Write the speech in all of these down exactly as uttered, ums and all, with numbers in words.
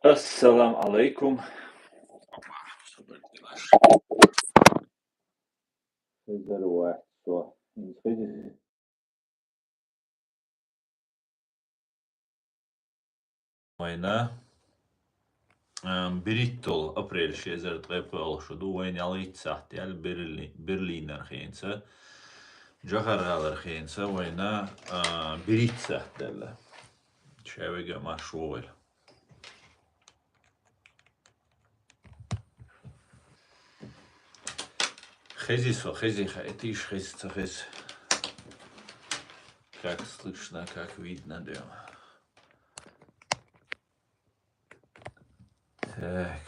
Ассаламу алейкум. Хизир вац со. Хизир. Вайна, ам, берхӀиттал апрель ши эзар ткъе пхоьалгӀа шу ду, вайна ялхитта сахьт яьлла Берли-, Берлинара хенца, Джахар гӀалара хенца вайна, а, берхӀитта сахьт даьлла. Ша вега марш вогӀийла. Хези со, хези, хаьттийша, хези, ца хези. Как слышно, как видно, да. Так.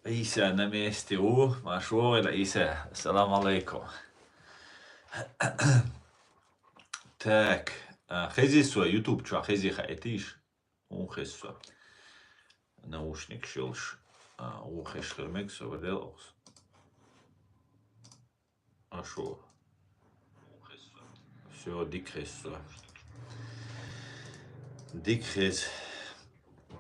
Иса на месте у, марш вогӀийла, Иса. Ассаламу алейкум. Так. А, хези со, YouTube чу хези, хаьттийша. Вон хези со. Наушникаш йолаш. А, вон хезаш хила мега со, вадел окс. А шо? Всё, дика хези со. Дика хези.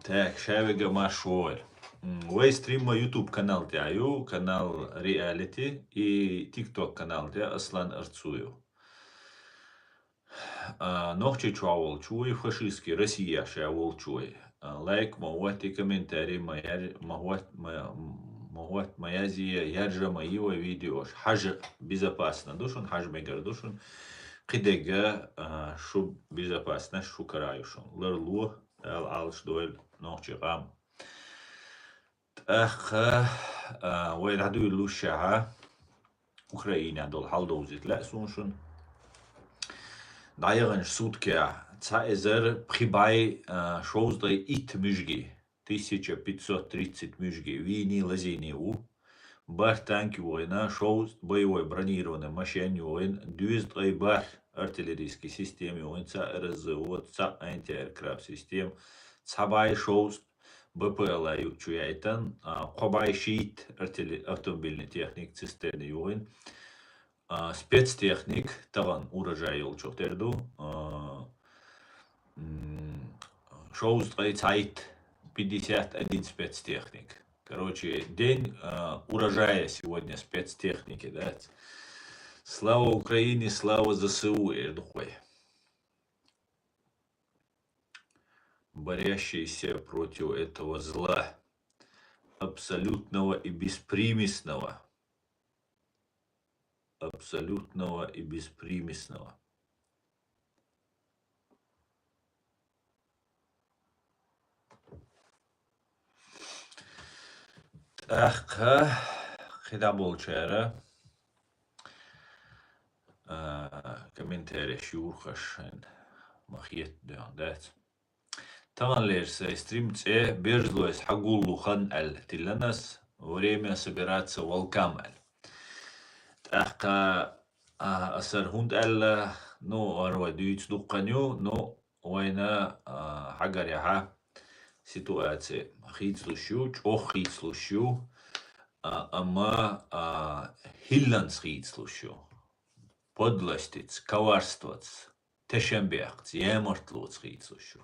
Так, ша вега марш вогӀийла. М, вай стрим ма YouTube канал тӀа ю, канал Reality, и TikTok канал тӀа Аслан Арцуев. А, Нохчийчохь волчу вай, фашистский Россия ша волчу вай. А, лайк ма хӀотта, комментарий ма яр-, ма хӀотта, ма, ма хӀотта, ма язъе, яржа ма йи вай видеош. Хьажа безопасно ду шуна, хьажа мегар ду шуна. Кхидерга, а, шу безопасность шу карайо шуна. Ларло, Дала Ӏалаш дойла нохчийн къам. ТӀаккха, а, вай дӀадуьйлалуш шаьхьа, Украинехь долу хьал довзийта лаьа суна шуна. ДӀаяханчу суткехь цхьа эзар пхи бӀе, а, шовзткъе итт муьжги, тысяча пятьсот тридцать муьжги, вийний, лазийний ву. БархӀ танк йогӀийна, шовзткъа боевой бронированный машен йогӀийна, дезткъе бархӀ артиллерийский система йогӀийна, цхьаъ РСЗО, цхьаъ антиаэркрафт система, цхьа бӀе шовзткъа БПЛА ю-, чу яйтан, а, кхо бӀе шийтта артилле-, автомобильный техник, цистерны йогӀийна. А, спецтехник, тахана урожай йолчух тера ду, а, м, шовзткъе цхьайтта, пятьдесят один спецтехник. Короче, день, а, урожая сегодня спецтехники, да? Слава Украине, слава ЗСУ, эр ду вай. Борящиеся против этого зла, абсолютного и беспримесного. Абсолютного и беспримесного. ТӀаккха кхидӀа болчара, а, комментареш юрхаш шайн ма хетта доьгӀна дац. Таханлера сайн стрим цӀе «Бержлойс хьагуллу хан» аьлла тилланас, «Время собираться волкам» аьлла. ТӀаккха, а, асар хӀунда аьлла, ну, ара вай дуьйцу дуккха ю, ну, вайна, а, хьагарехьа ситуация хийцалуш ю, чӀогӀа хийцалуш ю, а, амма, а, хӀилланца хийцалуш ю. Подлостица, коварствоца, тешнабехкаца, ямартлоца хийцалуш ю.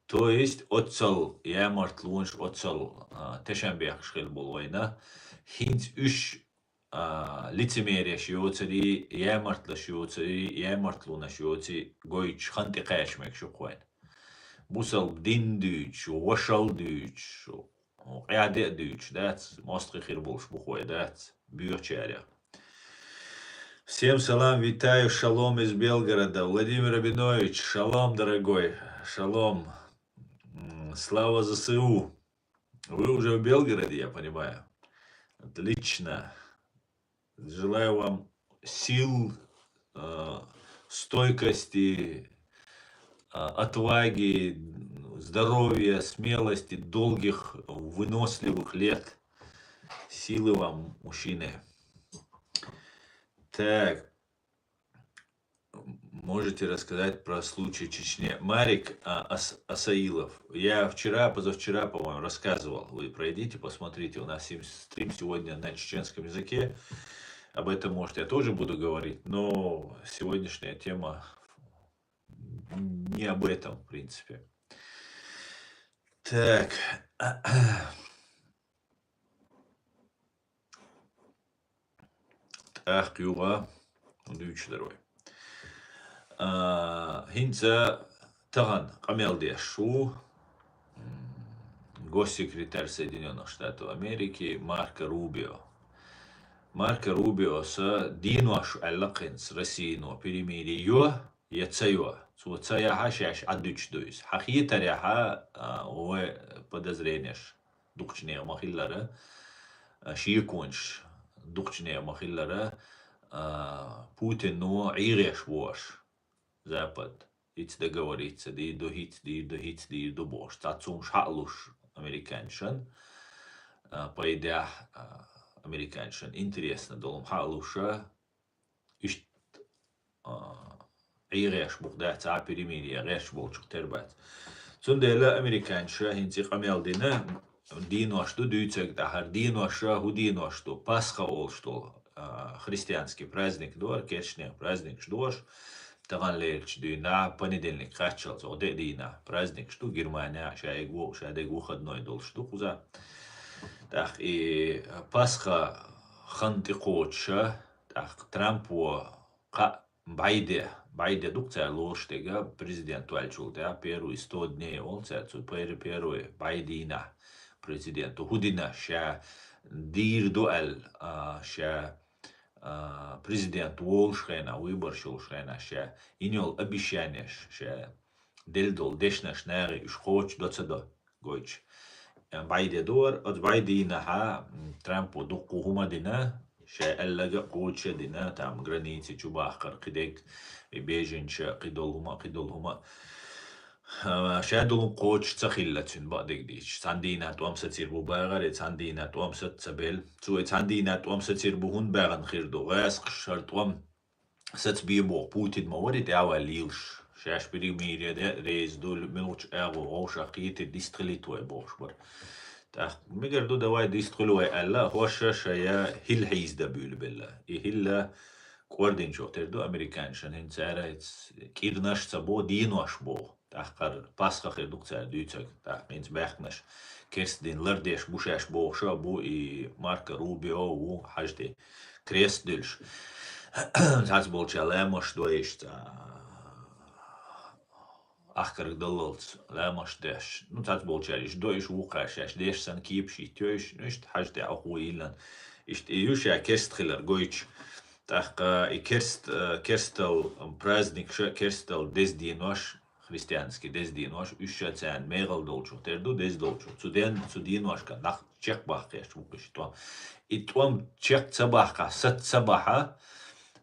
То есть, оццал ямартлонаш, оццал, а, тешнабехкаш хила болу вайна, хӀинца уьш а, лицемереш йоцурий, ямартлаш йоцурий, ямартлонаш йоций гойтуш хан тӀекхача мегаш ю-кх вайна. Бусалба дин дуьйцуш, вошал дуьйцуш, къаьхьа де а дуьйцуш дац, мостагӀий хир болуш бу-кх вай, дац, боьхачарех. Всем салам, витаю, шалом из Белгорода. Владимир Рабинович, шалом, дорогой, шалом. М, слава ЗСУ. Вы уже в Белгороде, я понимаю. Отлично. Желаю вам сил, э, стойкости, э, отваги, здоровья, смелости, долгих, выносливых лет. Силы вам, мужчины. Так. Можете рассказать про случай в Чечне. Марик, а, Ас-, Асаилов. Я вчера, позавчера, по-моему, рассказывал. Вы пройдите, посмотрите. У нас сим-, стрим сегодня на чеченском языке. Об этом, может, я тоже буду говорить, но сегодняшняя тема не об этом, в принципе. Так. ТӀаккха юха дуьйцуш дара вай. А, хӀинца тахана къамел деш ву, м, госсекретарь Соединённых Штатов Америки Марко Рубио. Марко Рубиоса денош аьлла кхинца Россино перемирие йо, я ца йо. Цо ца яхьа шаьш Ӏадуьтуш ду иза. Хьан хетарехьа, а, вай подозренеш дукхачу нехан ма-хиллара, а, шеконаш дукхачу нехан ма-хиллара, а, Путино Ӏийгъеш бохуш, Запад. Хица договориться дийр ду, хица дийр ду, хица дийр ду бохуш. Цхьацца хӀумаш хьа а луш американцашна, а, пайдехь, а, американцашна интересно долу хӀума хьа а луш, иштта, а, Ӏийгъеш бу-кх, дац, а, перемирие гӀерташ болчух тера бац. Цундела американцаша хӀинца и къамел дина, денош ду дуьйцург тӀехь. ХӀара денош, хӀун денош ду? Пасха олуш долу, а, христианский праздник ду хӀара, керстанех праздникаш ду хӀорш. Таханлерчу дуьйна, понедельник кхаччалц, оха де а дийнахь праздникаш ду Германехь, ша эгу, ша дега выходной долуш ду кхуза. ТӀаккха и Пасха хан тӀекхочуша, тӀаккха Трампо кхаъ бӀайде, бӀайде ду-кх цара лоруш дерг, президент ваьллачул тӀаьхьа первый сто дней олу цара, цу пер-, первый бӀай дийнахь президенто хӀун дина, ша дийр ду аьлла, а, ша, а, президент волуш хенахь, выбораш йолуш хенахь, ша йина йолу обещанеш, ша делла долу дешнаш нахе уьш кхочушдо ца до гойтуш. Э, бӀайде ду хӀара, оцу бӀай дийнахьа, м, Трампо дуккха хӀума дина, ша аьлларг а кхочуш а дина, там граница чу бахкар, кхидерг, и беженцаш, кхидолу хӀума, кхидолу хӀума. А, ша долу кхочуш ца хилла цуьнан, бакъдерг дийцича. Цхьана дийнахь тӀом сацийр бу бахара, и цхьана дийнахь тӀом саца ца белла. Цо и цхьана дийнахь тӀом сацийр бу хӀунда баьхна хир ду? ГӀаскхаша хӀара тӀом сацабе боху Путин ма вара и тӀаьхьаваьлла лелаш. Шаьш перемирие де а реза ду, муьлхачу агӀор вовшах кхетий дистхилийта вай бохуш бара. ТӀаккха мегар ду, давай дистхила вай аьлла, хӀорш а шайн хӀилла хьийзадан буьйлабелла. И хӀилла кӀординчух тера ду американцашна, хӀинца цара кӀирнаш а ца бо, денош бо. ТӀаккха хӀара Пасха хир ду-кх цара дуьйцург, тӀаккха хӀинца баьхкинарш керста дин лардеш бу шаьш бохуш а бу, и Марко Рубио ву хьажа тӀе крест дуьллуш. Цхьацца болчара ламазаш дойуш, цхьа ахкарг даллалц ламазаш деш. Ну, цхьацца болчара иштта дойуш, вукхара шаьш деш санна кепаш йиттайош, ну, иштта хьажа тӀе Ӏохо йиллина. Иштта и ю ша керста хилар гойтуш. ТӀаккха и керст-, э, керстал праздникаш а, керстал дезденош, христианский дезденош, уьш а царна мегӀал долчух тера ду, деза долчух. Цу ден, цу деношка нах чекхбаккха хьаьжча ву-кх и тӀом. И тӀом чекх ца баккхахь, саца ца бахьа,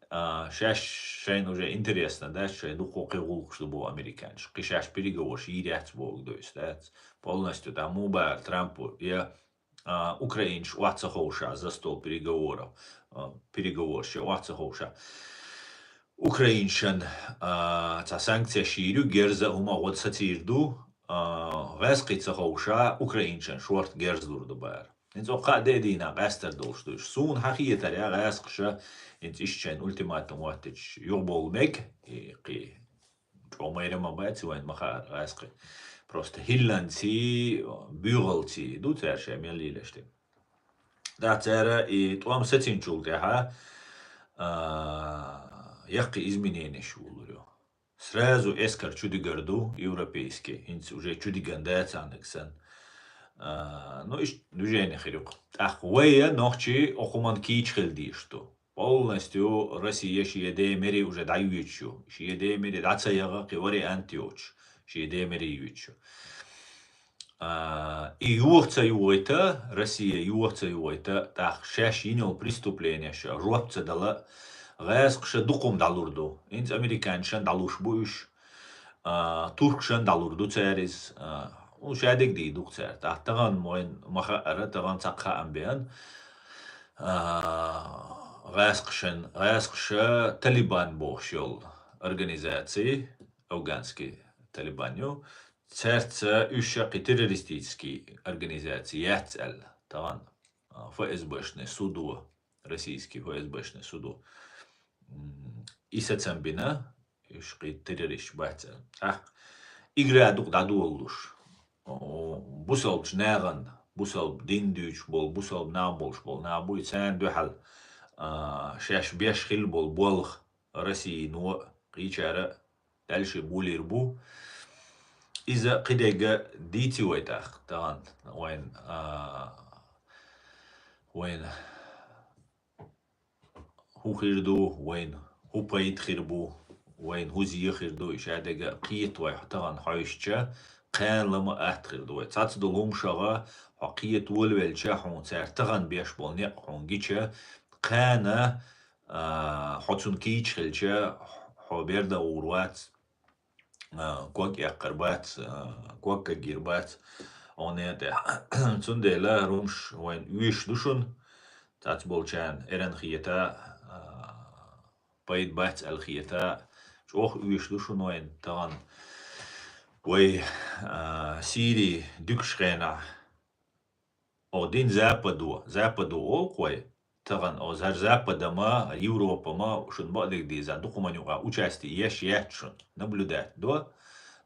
а, шаьш шайна уже интересно дац, шайн дуккха кхин гӀуллакхаш ду боху американцаша. Кхин шаьш переговораш йийр яц бохург ду иза, дац? Полностью там муха бахара Трампо, я а, украинцаш охьа ца ховшахь за стол переговоров, а, переговорщиков охьа ца ховшахь. Украинцашна, а, цхьа санкцеш йийр ю, герз а хӀума гӀо сацийр ду, а, гӀаскхий ца ховшахь, украинцашна шорта герз лур ду бахара. ХӀинца оха кхаа де а дийнахь къаьстар долуш ду уьш. Суна хьан хетарехь, гӀаскхаша, хӀинца иштта шайна ультиматум хӀоттича, юхабовла мега, и кхин чӀогӀа майра ма бац и, вайна ма хаара гӀаскхий. Просто хӀилланций, буьйгӀалций ду цара шайн мел лелаш дерг. ТӀаккха цара и тӀом сацинчул тӀаьхьа, а, яккхий измененеш йолалур ю. Сразу эскар чудигар ду, европейский, хӀинца уже чудиган дац цхьаннаг санна. А, ну, иштта движение хир ю-кх. ТӀаккха вай а, нохчий, оха хӀуманна кийча хила дезаш ду. Полностью Россия шен ден мери уже дӀайоьдуш ю. Шен ден мери дӀа ца яха кхин вариант йоцуш, шен ден мери йоьдуш ю. А, и йоха ца йогӀийта, Россия йоха ца йогӀийта, тӀаккха шаьш йина йолу преступленеш жоп ца дала, гӀаскхаша дукха хӀума дӀалур ду. ХӀинца американцашна дӀалуш бу уьш. А, туркашна дӀалур ду цара иза. А, ну, шадерг дийр ду-кх цара. ТӀаккха тахана вайна ма хаара, тахана цхьа хаам беана. А, гӀаскхашан, гӀаскхаша Талибан бохуш йолу организаций, афганский Талибан ю, цаьрца уьш а кхин террористический организаций яц аьлла. Тахана, а, ФСБшный судо, российский ФСБшный судо, м, и сацам бина, уьш кхин террористаш бац аьлла. ТӀаккха игра дукха дӀадолалуш. бусалбачу нахана, бусалба дин дуьйцуш болу, бусалба нах болуш болу нах бу, и царна дуьхьал, а, шаьш беш хилла болу болх Россино а, кхечара а даьлла ши болийр бу. Иза кхидерг дийци вай тӀаккха, тахана вайн, а, вайн хӀун хир ду, вайна хӀун пайда хир бу, вайна хӀун зен хир ду, и шадерг а кхета вай тахана хьоьшуча, кхана ла ма атта хир ду вай. Цхьацца долу хӀумнашха хьо кхета волавелча, хьуна цара тахана беш болу некъ хьуна гича, кхана, а, хьо цунна кийча хилча, хьо бер дан гӀур вац, а, ког эккхар бац, а, ког кагйир бац, хьуна тӀе. Цундела хӀара хӀумнаш вайна оьшуш ду шуна, цхьацца болчарна эрна хета, а, пайда бац аьлла хета, чӀогӀа оьшуш ду шуна вайна тахана. Вай, а, Сири дуьгуш хенахь, о, дин Западо, Западо олу-кх вай, тахана о, хӀара Запада ма, Европа ма, шуна бакъдерг дийза, дукха хӀуманна юкъа участие еш яц шуна, наблюдать до,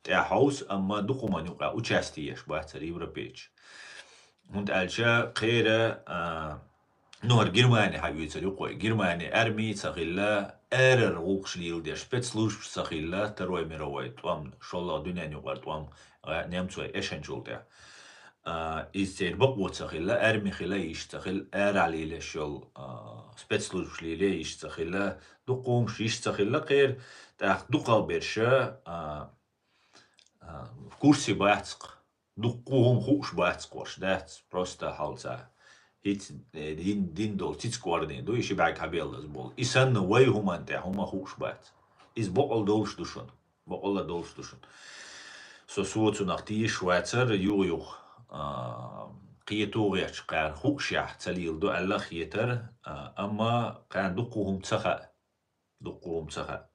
тӀаьхьовса, амма дукха хӀуманна юкъа участие еш бац хӀара европейцаш. ХӀунда аьлча кхера, а, ну, хӀара Германи хьаоьцур ю-кх вай. Германи арми ца хилла, арара гӀуллакхаш леладеш спецслужбаш ца хилла, Второй мировой тӀом, шоллагӀа дуьненан юкъара тӀом, а, немцой эшначул тӀехь. А, иза церан бакъо ца хилла, арми хила йиш ца хилла, арахь лелаш йолу, а, спецслужбаш леле йиш ца хилла, дукха хӀумнаш йиш ца хилла кхера, тӀаккха дукхахберш, а, а, в курсе бац-кх, дуккха хӀума хууш бац-кх уьш, дац, просто хьалца. ХӀинца, э, дин, дин долу цициг ордин ду, и ши бӀаьрг хьабеллаза болу. И санна вай хӀуманна тӀехь хӀума хууш бац. Иза бакъалла долуш ду шуна. Бакъалла долуш ду шуна. Со, со цунах тешаш вацара, юха-юха, а, кхета гӀерташ кхарна хуушехь ца леладо аьлла хетара, а, амма кхарна дуккха хӀума ца хаьа. Дуккха хӀума ца хаьа.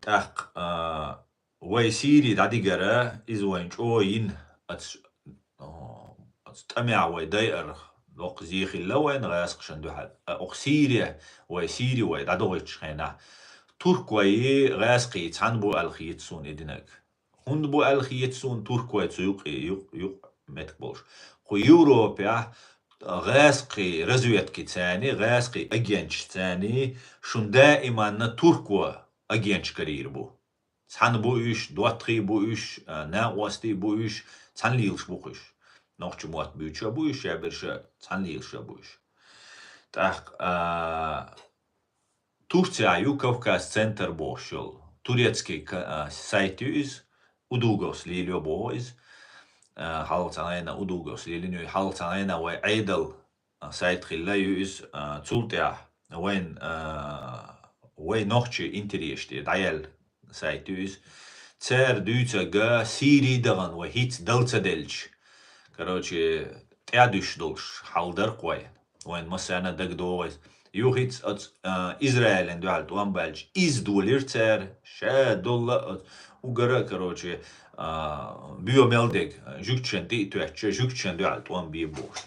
ТӀаккха, а, вай Сири дӀадигара, иза вайна чӀогӀа йина, аца, а, аца тӀамехь вай дайар доккха зе хилла вайна гӀазкхашна дуьхьал. А, окху Сири, вай Сири вай дӀадохуьйтуш хенахь, туркой гӀазкхий цхьаьна бу аьлла хета суна и динарг. ХӀунда бу аьлла хета суна туркой цу юкъе, юкъ-, юкъ меттиг болуш? Кху Европехь гӀазкхий разведкица, гӀазкхий агентшца шуна даиманна турко агентш карийр бу. Цхьаьна бу уьш, доттагӀий бу уьш, а, накъостий бу уьш, цхьаьна лелаш бу-кх уьш. Нохчийн мотт буьйцуш а бу уьш, шаберш а цхьаьна лелаш а бу уьш. ТӀаккха, а, Турцехь ю Кавказ Центр бохуш йолу. Турецкий ка-, а, сайт ю иза. Удуговс лелайо боху иза. А, хьалха цхьана хенахь Удуговс лелайна ю, хьалха цхьана хенахь вай Ӏедал, а, сайт хилла ю иза. А, цул тӀаьхьа вайн, а, вай нохчийн интересаш тӀе дӀаяьлла сайт ю иза. Цара дуьйцург Сири дахана вай хӀинца дала ца делча, короче, тӀаьхьа дуьсуш долуш хьал дара-кх вай. Вайн массарна дагадогӀу иза. Юха хӀинца оцу, а, Израилан дуьхьал тӀом баьлча, иза долийра цара, ша долла оцу угара, короче, а, боьха мел дерг, жуьгташна тӀе а тоьттуш, жуьгташна дуьхьал тӀом бе бохуш.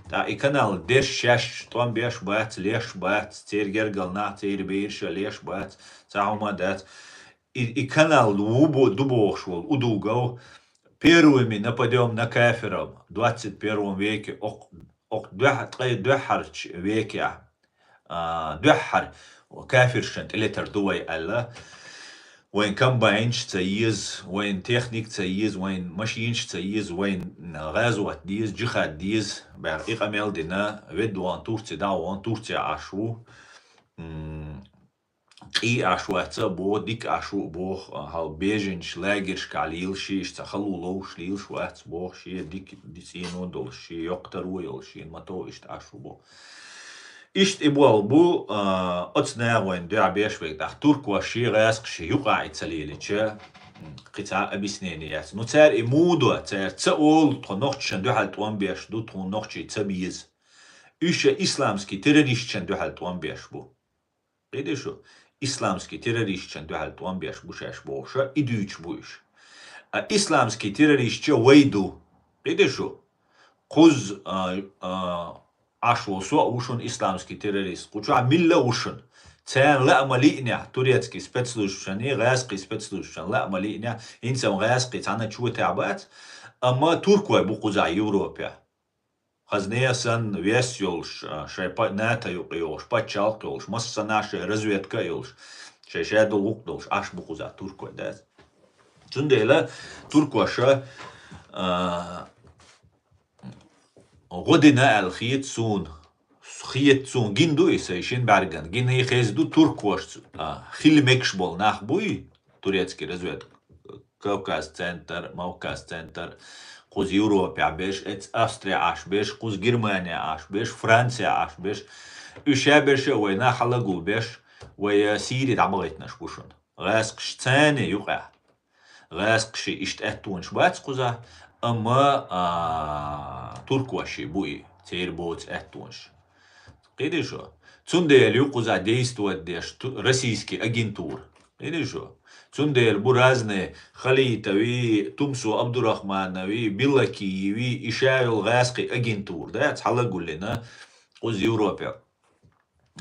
ТӀаккха и канал дерш шаьш тӀом беш бац, леш бац, церан гергара нах, церан бераш а леш бац, цхьа хӀума дац. И, и канал ву бо-, ду бохуш волу Удугов, первыми нападём на кафиров в двадцать первом веке, окх-, окх дуьхьа-, ткъе дуьххьарчу векехь, а, дуьххьара кафиршна тӀелетар ду вай аьлла. Вайн комбайнаш ца еза, вайн техника ца еза, вайн машинаш ца еза, вайн гӀазот деза, джихад деза, баьхна и къамел дина, ведда вахана Турци дӀа а вахана, Турцехь Ӏаш ву. М, къий Ӏаш вац а боху, дика Ӏаш ву а боху, а, хьал беженцаш лагершкахь лелаш, иштта хало ловш лелаш вац боху, шен дика, ди-, цӀено долуш, шен йоккха таро йолуш, шен мото иштта Ӏаш ву боху. Иштта и болх бу, а, оцу наха вайна дуьхьа беш верг, тӀаккха туркоша шен гӀазкхаша юкъахь и ца лелича, м, кхин цхьа а объяснение яц. Ну, цара и муха до, цара ца олу, тхо нохчашна дуьхьал тӀом беш ду, тхуна нохчий ца беза. Уьш ша исламский террористашна дуьхьал тӀом беш бу. Кхийтий шу? Исламский террористашна дуьхьал тӀом беш бу шаьш бохуша, и дуьйцуш бу уьш. А исламский террористаш вай ду. Кхийтий шу? Кхузза, а, а, Ӏаш волу со а ву шуна исламский террорист. Кху чохь милла а ву шуна. Царна лаама лиънехь, турецкий спецслужбашан, гӀаьскхий спецслужбашан лаама лиънехь, хӀинца гӀаьскхий цхьана чу тӀехь бац, амма туркой бу кхузахь Европехь. Хазне санна вес йолуш, а, шайн па-, НАТО юкъа йогӀуш, пачхьалкх йолуш, массанхьа шайн разведка а йолуш, шайн шадолу гӀуллакх долуш, Ӏаш бу кхузахь туркой, дац. Цундела туркоша, а, гӀо дина аьлла хета суна. Хета суна гина ду и сайн шина бӀаьргана. Гина и хеза ду туркошца, а, хила мегаш болу нах буй, турецкий разведка. Кавказ центр, Мавказ центр, кхуза Европехь берш, эц Австрия Ӏаш берш, кхуза Германия Ӏаш берш, Франция Ӏаш берш. Уьш ша берш а вай нах хьалагул берш, вай Сири дӀабахийтинарш бу шуна. ГӀаьскхаш царна юкъахь. ГӀаьскхаши иштта аьттонаш бац кхуза, амма, а, туркоши бу и, церан боцу аьттонаш. Кхиди шу? Цундела ю кхуза действовать деш ту-, российский агентура. Кхиди шу? Цундела бу разные Халитови, Тумсо Абдурахманови, Билакиеви, и ша йолу гӀаьскхий агентура, дац, хьалагуллина, кхуза Европе.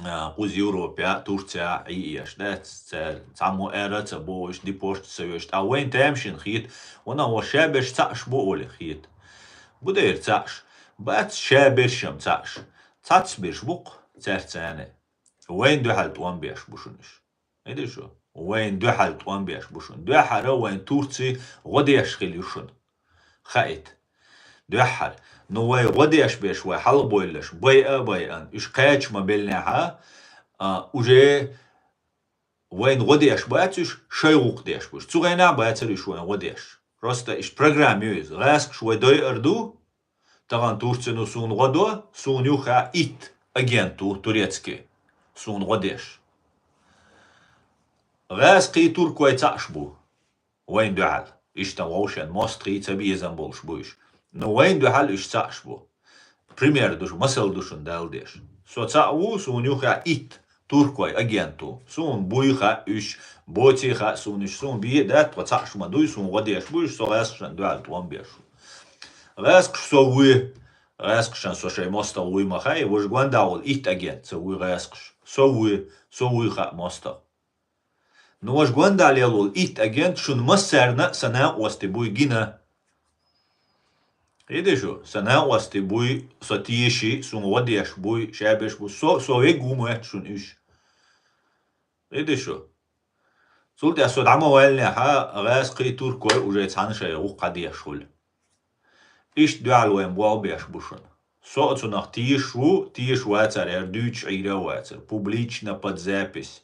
А, кхуза Европе, Турция Ӏийъеш, дац, цара цхьаммо ара а ца бохуш, депорт ца веш, тӀаккха вайн тамашийна хета, ванах ваш ша берш цхьаъш бу олий хета. Бу дера цхьаъш, бац ша берш-м цхьаъш, цхьацца берш бу-кх цаьрца царна. Вайна дуьхьал тӀом беш бу шуна уьш. Видиш шу? Вайна дуьхьал тӀом беш бу шуна. Дуьххьара вайн Турци гӀо деш хила ю шуна. Хаийта. Дуьххьара. Ну, вай гӀо деш берш, вай хьалабевлларш, байа а байъан, уьш кхача ма беллинехь, а, уже вайна гӀо деш бац уьш, шайн гӀуллакх деш бу уьш. Цу хенахь бацара уьш вайна гӀо деш. Просто уьш программа ю иза. ГӀаьскхаш вай дойур ду, тахана Турцино суна гӀо до, суна юххехь итт агент ву турецкий, суна гӀо деш. ГӀаьскхий туркой цхьаъш бу. Вайна дуьхьал. Иштта вовшен мостагӀий ца безам болуш бу уьш. Но вайна дуьхьал уьш цхьаъш бу. Пример ду шу, масал ду шуна Далла деш. Со цхьаъ ву, суна юххехь итт туркой агент ву. Суна буй хаьа уьш, боций хаьа суна уьш, суна бен а дац, тхо цхьаъш ма дуй, суна гӀо деш бу уьш, со гӀаьскхашна дуьхьал тӀом беш ву. ГӀаьскхаш со вуй, гӀаьскхашна со шайн мостагӀа вуй ма хаьий, важа гондахь волу итт агент ца вуй гӀаьскхаш. Со вуй, со вуй хаьа мостагӀа. Ну, важа гондахь лелла волу итт агент шуна массарна а сан накъостий буй гина. Кхиди шу, сан накъостий буй, со теший, суна гӀо деш буй, ша берш бу, со, со вег ву моьтту шуна уьш. Кхиди шу. Цул тӀаьхьа со дӀа ма ваьллинехь, гӀаьскхий туркой уже цхьаьна шайн гӀуллакх деш хуьлу. Иштта дуьхьал вайн болх беш бу шуна. Со а цунах тешаш ву, тешаш вацара, хӀара дуьйцуш Ӏийра а вацара, публично под запись.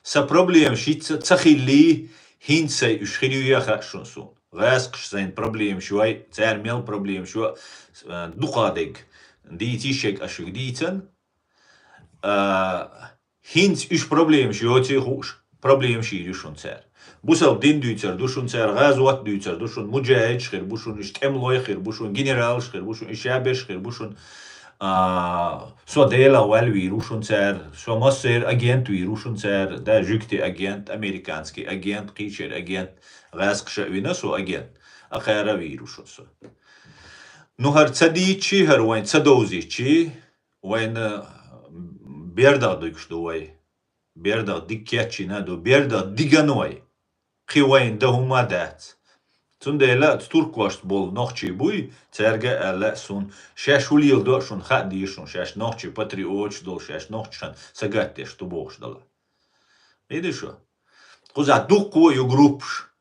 Сан проблемаш хӀинца ца хиллий, хӀинца сайн уьш хир юй а хаьа шуна суна. ГӀаьскхаша сайн проблемаш йой, цара мел проблемаш йо, а, дукхах дерг дийца йиш ерг ас шуьга дийцан. А, ХӀинца уьш проблемаш йоций хууш, проблемаш йийр ю шуна цара. Бусалба дин дуьйцур ду шуна цара, гӀазот дуьйцур ду шуна, муджахидаш хир бу шуна, уьш тӀемалой хир бу шуна, генералаш хир бу шуна, уьш ша берш хир бу шуна. А, со Делах ваьлла вийр ву шуна цара, со массеран агент вийр ву шуна цара, да, жуьгтийн агент, американский агент, кхечеран агент, гӀаьскхаша а вина со агент, а кхара а вийр ву шуна со. Ну, хӀара ца дийцчий, хӀара вайн ца довзийчий, вайна бердах дуьгуш ду вай. Бердах диг кечйина ду. Бердах диган вай. Кхин вайна дан хӀумма а дац. Цундела оцу туркошца болу нохчий буй, цаьрга а аьлла а суна, шаьш хӀун леладо а шуна хаа дийр шуна, шаьш нохчий патриоташ долу, шаьш нохчашна сагатдеш ду бохуш дала. Видиш шу? Кхузахь дуккха а ю группаш.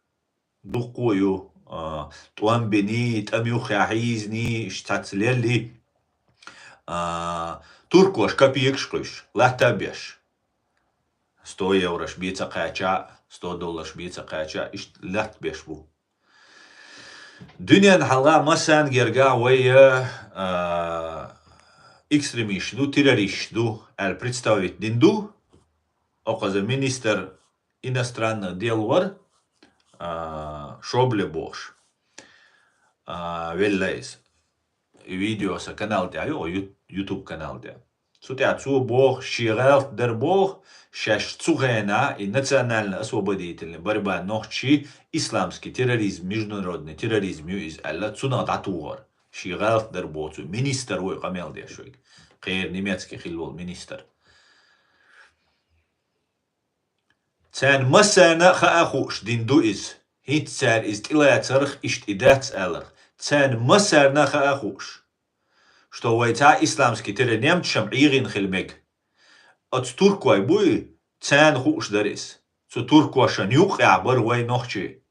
Дуккха а ю, а, тӀом биний, тӀам юххехь хьийзиний, иштта цхьацца леллий, а, туркоша копейкаш кхуьйсуш, латта а беш. Сто еврош бен ца кхаьчча, сто долларш бен ца кхаьчча, иштта латта беш бу. Дуьненна хьалха массарна гергахь вай, а, экстремисташ ду, террористаш ду аьлла представить дина ду. Оказа министр иностранных дел вара, а, Шобле бохуш, а, велла иза. И видео сан канал тӀехь ю, ю-, YouTube канал тӀехь. Цу тӀехь цо боху, шен гӀалат дара боху, шаьш цу хенахь и национально-освободительный борьба нохчий исламский терроризм, международный терроризм ю иза аьлла, цунах дӀатухар. Шен гӀалат дара боху цо, министр ву и къамел деш верг. Кхеран немецкий хилла волу министр. Царна массарна а хаа хууш дин ду иза. ХӀинца цара иза тӀелацарх, иштта и дац аларх. Царна массарна а хаа хууш, что вай цхьа исламский террор немцашам Ӏийгӏина хила мег. Оцу туркой буй, царна хууш дара иза. Цу туркошан юкъехь бара вай нохчий.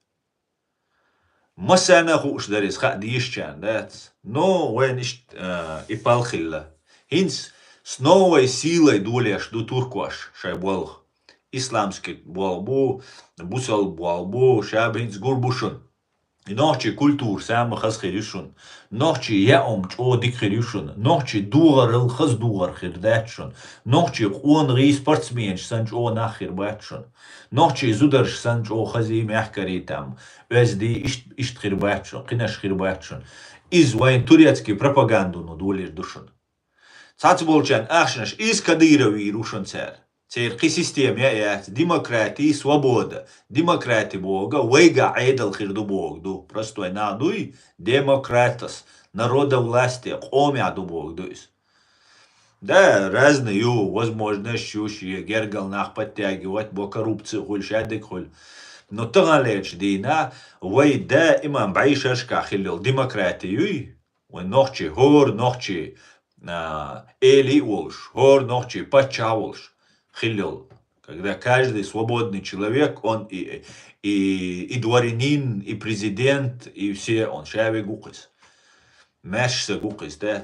Массарна а хууш дара иза, хаа дезачарна дац. Но вайна иштта, а, и пал хилла. ХӀинца с новой силой долеш ду туркош шайн болх. Исламский болх бу, бусалба болх бу, ша бинца гур бу шуна. И нохчий культура сама хаза хир ю шуна. Нохчий яа хӀума чӀогӀа дика хир ю шуна. Нохчий догӀарал хаза догӀар хир дац шуна. Нохчий къонахий, спортсменаш санна чӀогӀа нах хир бац шуна. Нохчий зударш санна чӀогӀа хазий, мехкарий там, оьздий, ишт-, иштта хир бац шуна, кхинаш хир бац шуна. Иза вайн турецкий пропагандано долийр ду шуна. Цхьацца болчарна ахчанаш иза Кадыров вийр ву шуна цара. Церан кхин система яа яц, демократия, свобода. Демократия боху, вайга Ӏедал хир ду боху ду. Простой нах дуй, демократос, народовластие, къомехь ду боху ду иза. Да, разный ю, возможность ю, шен гергал нах подтягивать бо, коррупция хуьлу, шадерг хуьлу. Но таханлерчу дийнахь вай даиман бӀешерашкахь хилла йолу демократия юй, вайн нохчий, хӀора нохчий, а, эли а волуш, хӀора нохчий паччахь а волуш хилла йолу. Когда каждый свободный человек, он и, и, и дворянин, и президент, и все, он ша вег ву-кх иза. Маьрша са гу-кх иза, да?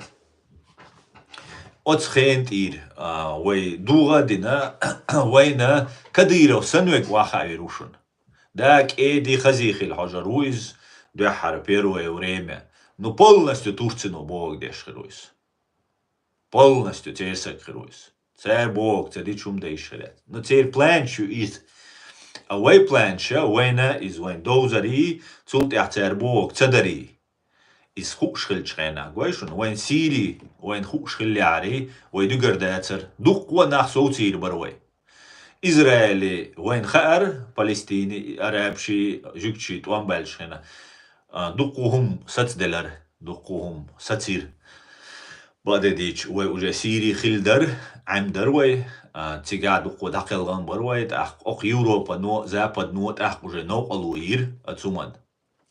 Оцу хенан тӀера, а, вай дугӀа а дина, вайна Кадыров санна вег ваха а вир ву шуна. Да, кӀеди хазий хила хьожур ву иза, дуьххьара первое время. Ну, полностью Турцино бохург деш хир ву иза. Полностью церан саг хир ву иза. Цара бохург ца дича хӀума дан йиш хир яц. Ну, церан планаш ю иза. А вай планаш а, вайна иза вайн довзарий, цул тӀаьхьа цара бохург ца дарий. Иза хууш хилчу хенахь, гой шуна, вайн Сири, вайна хууш хиллехьарий, вай дуьгар дацара. Дуккха а нах совцийр бара вай. Израиле вайна хаьара, Палестине, арабаши, жуьгташи тӀом баьллачу хенахь, а, дуккха хӀума сацделара, дуккха хӀума сацийра. Бакъдерг дийцича, вай уже Сири хилла дара, Ӏемдара вай, а, цигахь дуккха дӀакхелхина бара вай, тӀаккха окху Европано, Западно тӀаккха уже новкъарло йира оцу хӀуманна.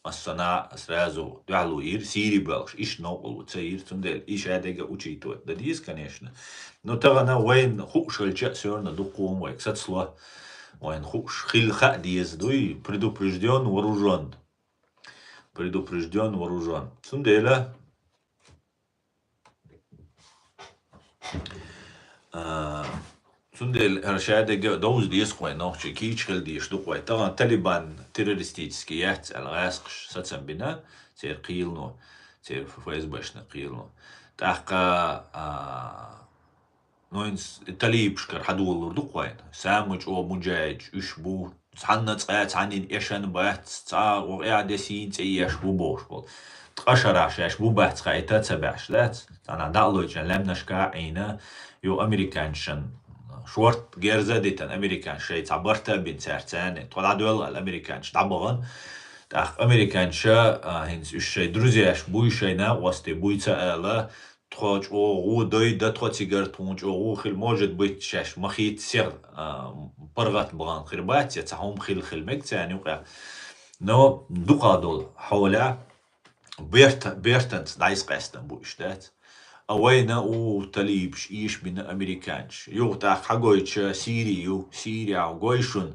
Массанхьа сразу дуьхьало йира, Сири боьлхуш, иштта новкъарло ца йира, цундела и шадерг а учитывать дан деза, конечно. Но тахана вайна хууш хилча а, всё равно дуккха хӀума вайга сацало, вайна хууш хила хаа деза дуй, предупреждён, вооружён. Предупреждён, вооружён. Цундела А, цундела хӀара шадерг а довза деза-кх вайн нохчий, кийча хила дезаш ду-кх вай. Тахана Талибан террористический яц аьлла гӀаскхаша сацам бина, церан кхелано, церан ФСБшна кхелано. ТӀаккха, а, ну, хӀинца талибашкара хьадолалур ду-кх вайна. Самый чӀогӀа муджахидаш уьш бу, цхьанна цкъа а цхьаннан эшна бац, цхьа гӀо къаьхьа де сийна цӀе еш бу бохуш болу. Ткъа шарахь шаьш бу бац хаийта а ца баьхьаш дац. Цхьанхьа дӀа а лойчу лаьмнашка а Ӏийна, юха американчан шорта герз а дитина, американчо шайн цхьа барт а бина цаьрца царна, тхо дӀадоьлла аьлла, американчо дӀабахана. ТӀаккха американчо, а, хӀинца уьш шайн друзьяш буй, шайн накъостий буй ца ала, тхо чӀогӀа гӀо дойда, тхо цигара тхуна чӀогӀа гӀо хила, может быть, шаьш ма хийца сиха, а, паргӀат бахана хир бац, я цхьа хӀума хила хила мега царна юкъахь. Но дукха долу хьолехь берта-, бертанца дӀасакъаьстина бу уьш, дац? А вайна у талибаш эшабина американчаш. Юха тӀаккха хьагойтуш Сири ю, Сирехь гой шуна,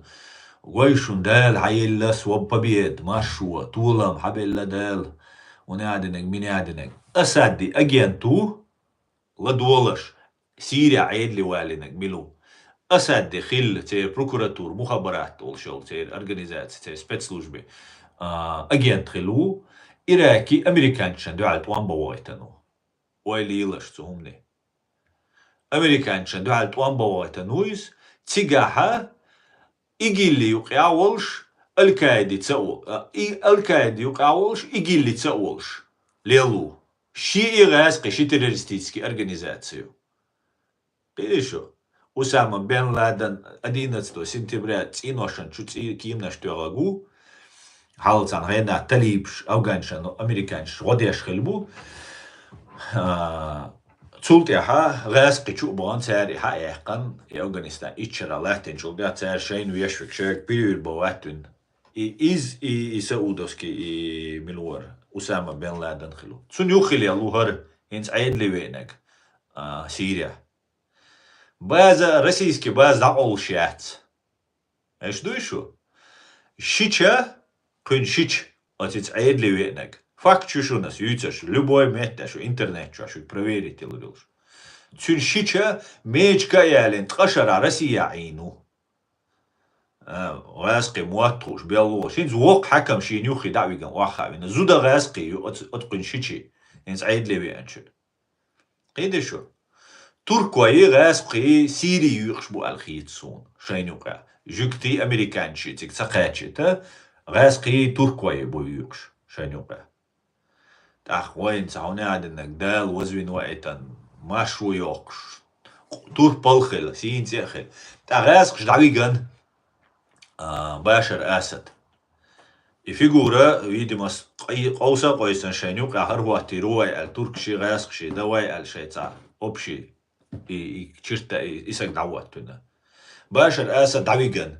гой шуна Дала хьаелла сва-, победа, маршо, толам хьабелла Дала. Вуна а динарг, мина а динарг. Асади агент ву, ладогӀалаш, Сирехь Ӏедале валийнарг мила ву. Асади хилла церан прокуратура, мухабарат олуш йолу церан организаци, церан спецслужби, а, агент хилла ву. Ираке американчашна дуьхьал тӀом бан вахийтина ву. Ойла йилаш цу хӀумане. Американчашна дуьхьал тӀом бан вахийтина ву иза, цигахьа ИГИЛ-и юкъахь волуш, Аль-Каиди ца а во-, а, и Аль-Каиди юкъахь волуш, ИГИЛ-и ца а волуш лелла ву. Шиъ а гӀаьскхи, ши террористический организаци ю. Кхиъний шу? Усама бен Ладен одиннадцатого сентября цӀийношна чу цӀий кеманаш тоьхнарг ву. Хьалха цхьана хенахь талибаш афганчашна, американчашна гӀо деш хилла бу. А, Цул тӀаьхьа гӀаьскхи чу а бахана, цара и хьа а яьккхана, и Афганистан иччара латтинчул тӀаьхьа цара шайна вешвиг шайга перевир бан ваттвина. И из, и, и саудовский, и мила вара, Усама бен Ладен хилу. Цунна юххиле лу хӀара, хӀинца Ӏедале веанаг, а, Сирия. База, российский база дӀакъовлуш яц. Эш дуй шу? Шича, кхуьн шича, оцица Ӏедале веанаг. Факт шу шуна ас юьйцаш, любой метта шу интернет чу шу проверить лурилш. Цуьн шича мечка а ялин ткъа шара Россия Ӏийну. А, гӀаьскхи мотт хууш, беллугӀуш. ХӀинца воккха хьакам шийна юххе дӀа а виган, охьа а вина. Зуда гӀаьскхи ю оц-, оцкъуьн шичи. ХӀинца Ӏедале веанчуьра. Кхийде шу? Туркойи гӀаьскхи Сири юькъуш бу аьлла хийца суна, шайна юкъа. Жуьгтий американчи цига ца кхаьчита, гӀаьскхи туркойи бу юькъуш, шайна юкъа. ТӀаккха вайна ца хьуна а диннаг, Дала вазвина ваийтан, машо йоккхуш, турпал хила, сийна цӀе а хила. ТӀаккха гӀаьскхаш дӀавиган, а, Башар Асад. И фигура, видимо, с-, къай-, къовса а къойсан шайн юкъа хӀара хӀоттийра вай аьлла, туркаши гӀаьскхаши, давай аьлла шайца, общий, и, и чирта, и, и саг дӀавоттавина. Башар Асад дӀавиган.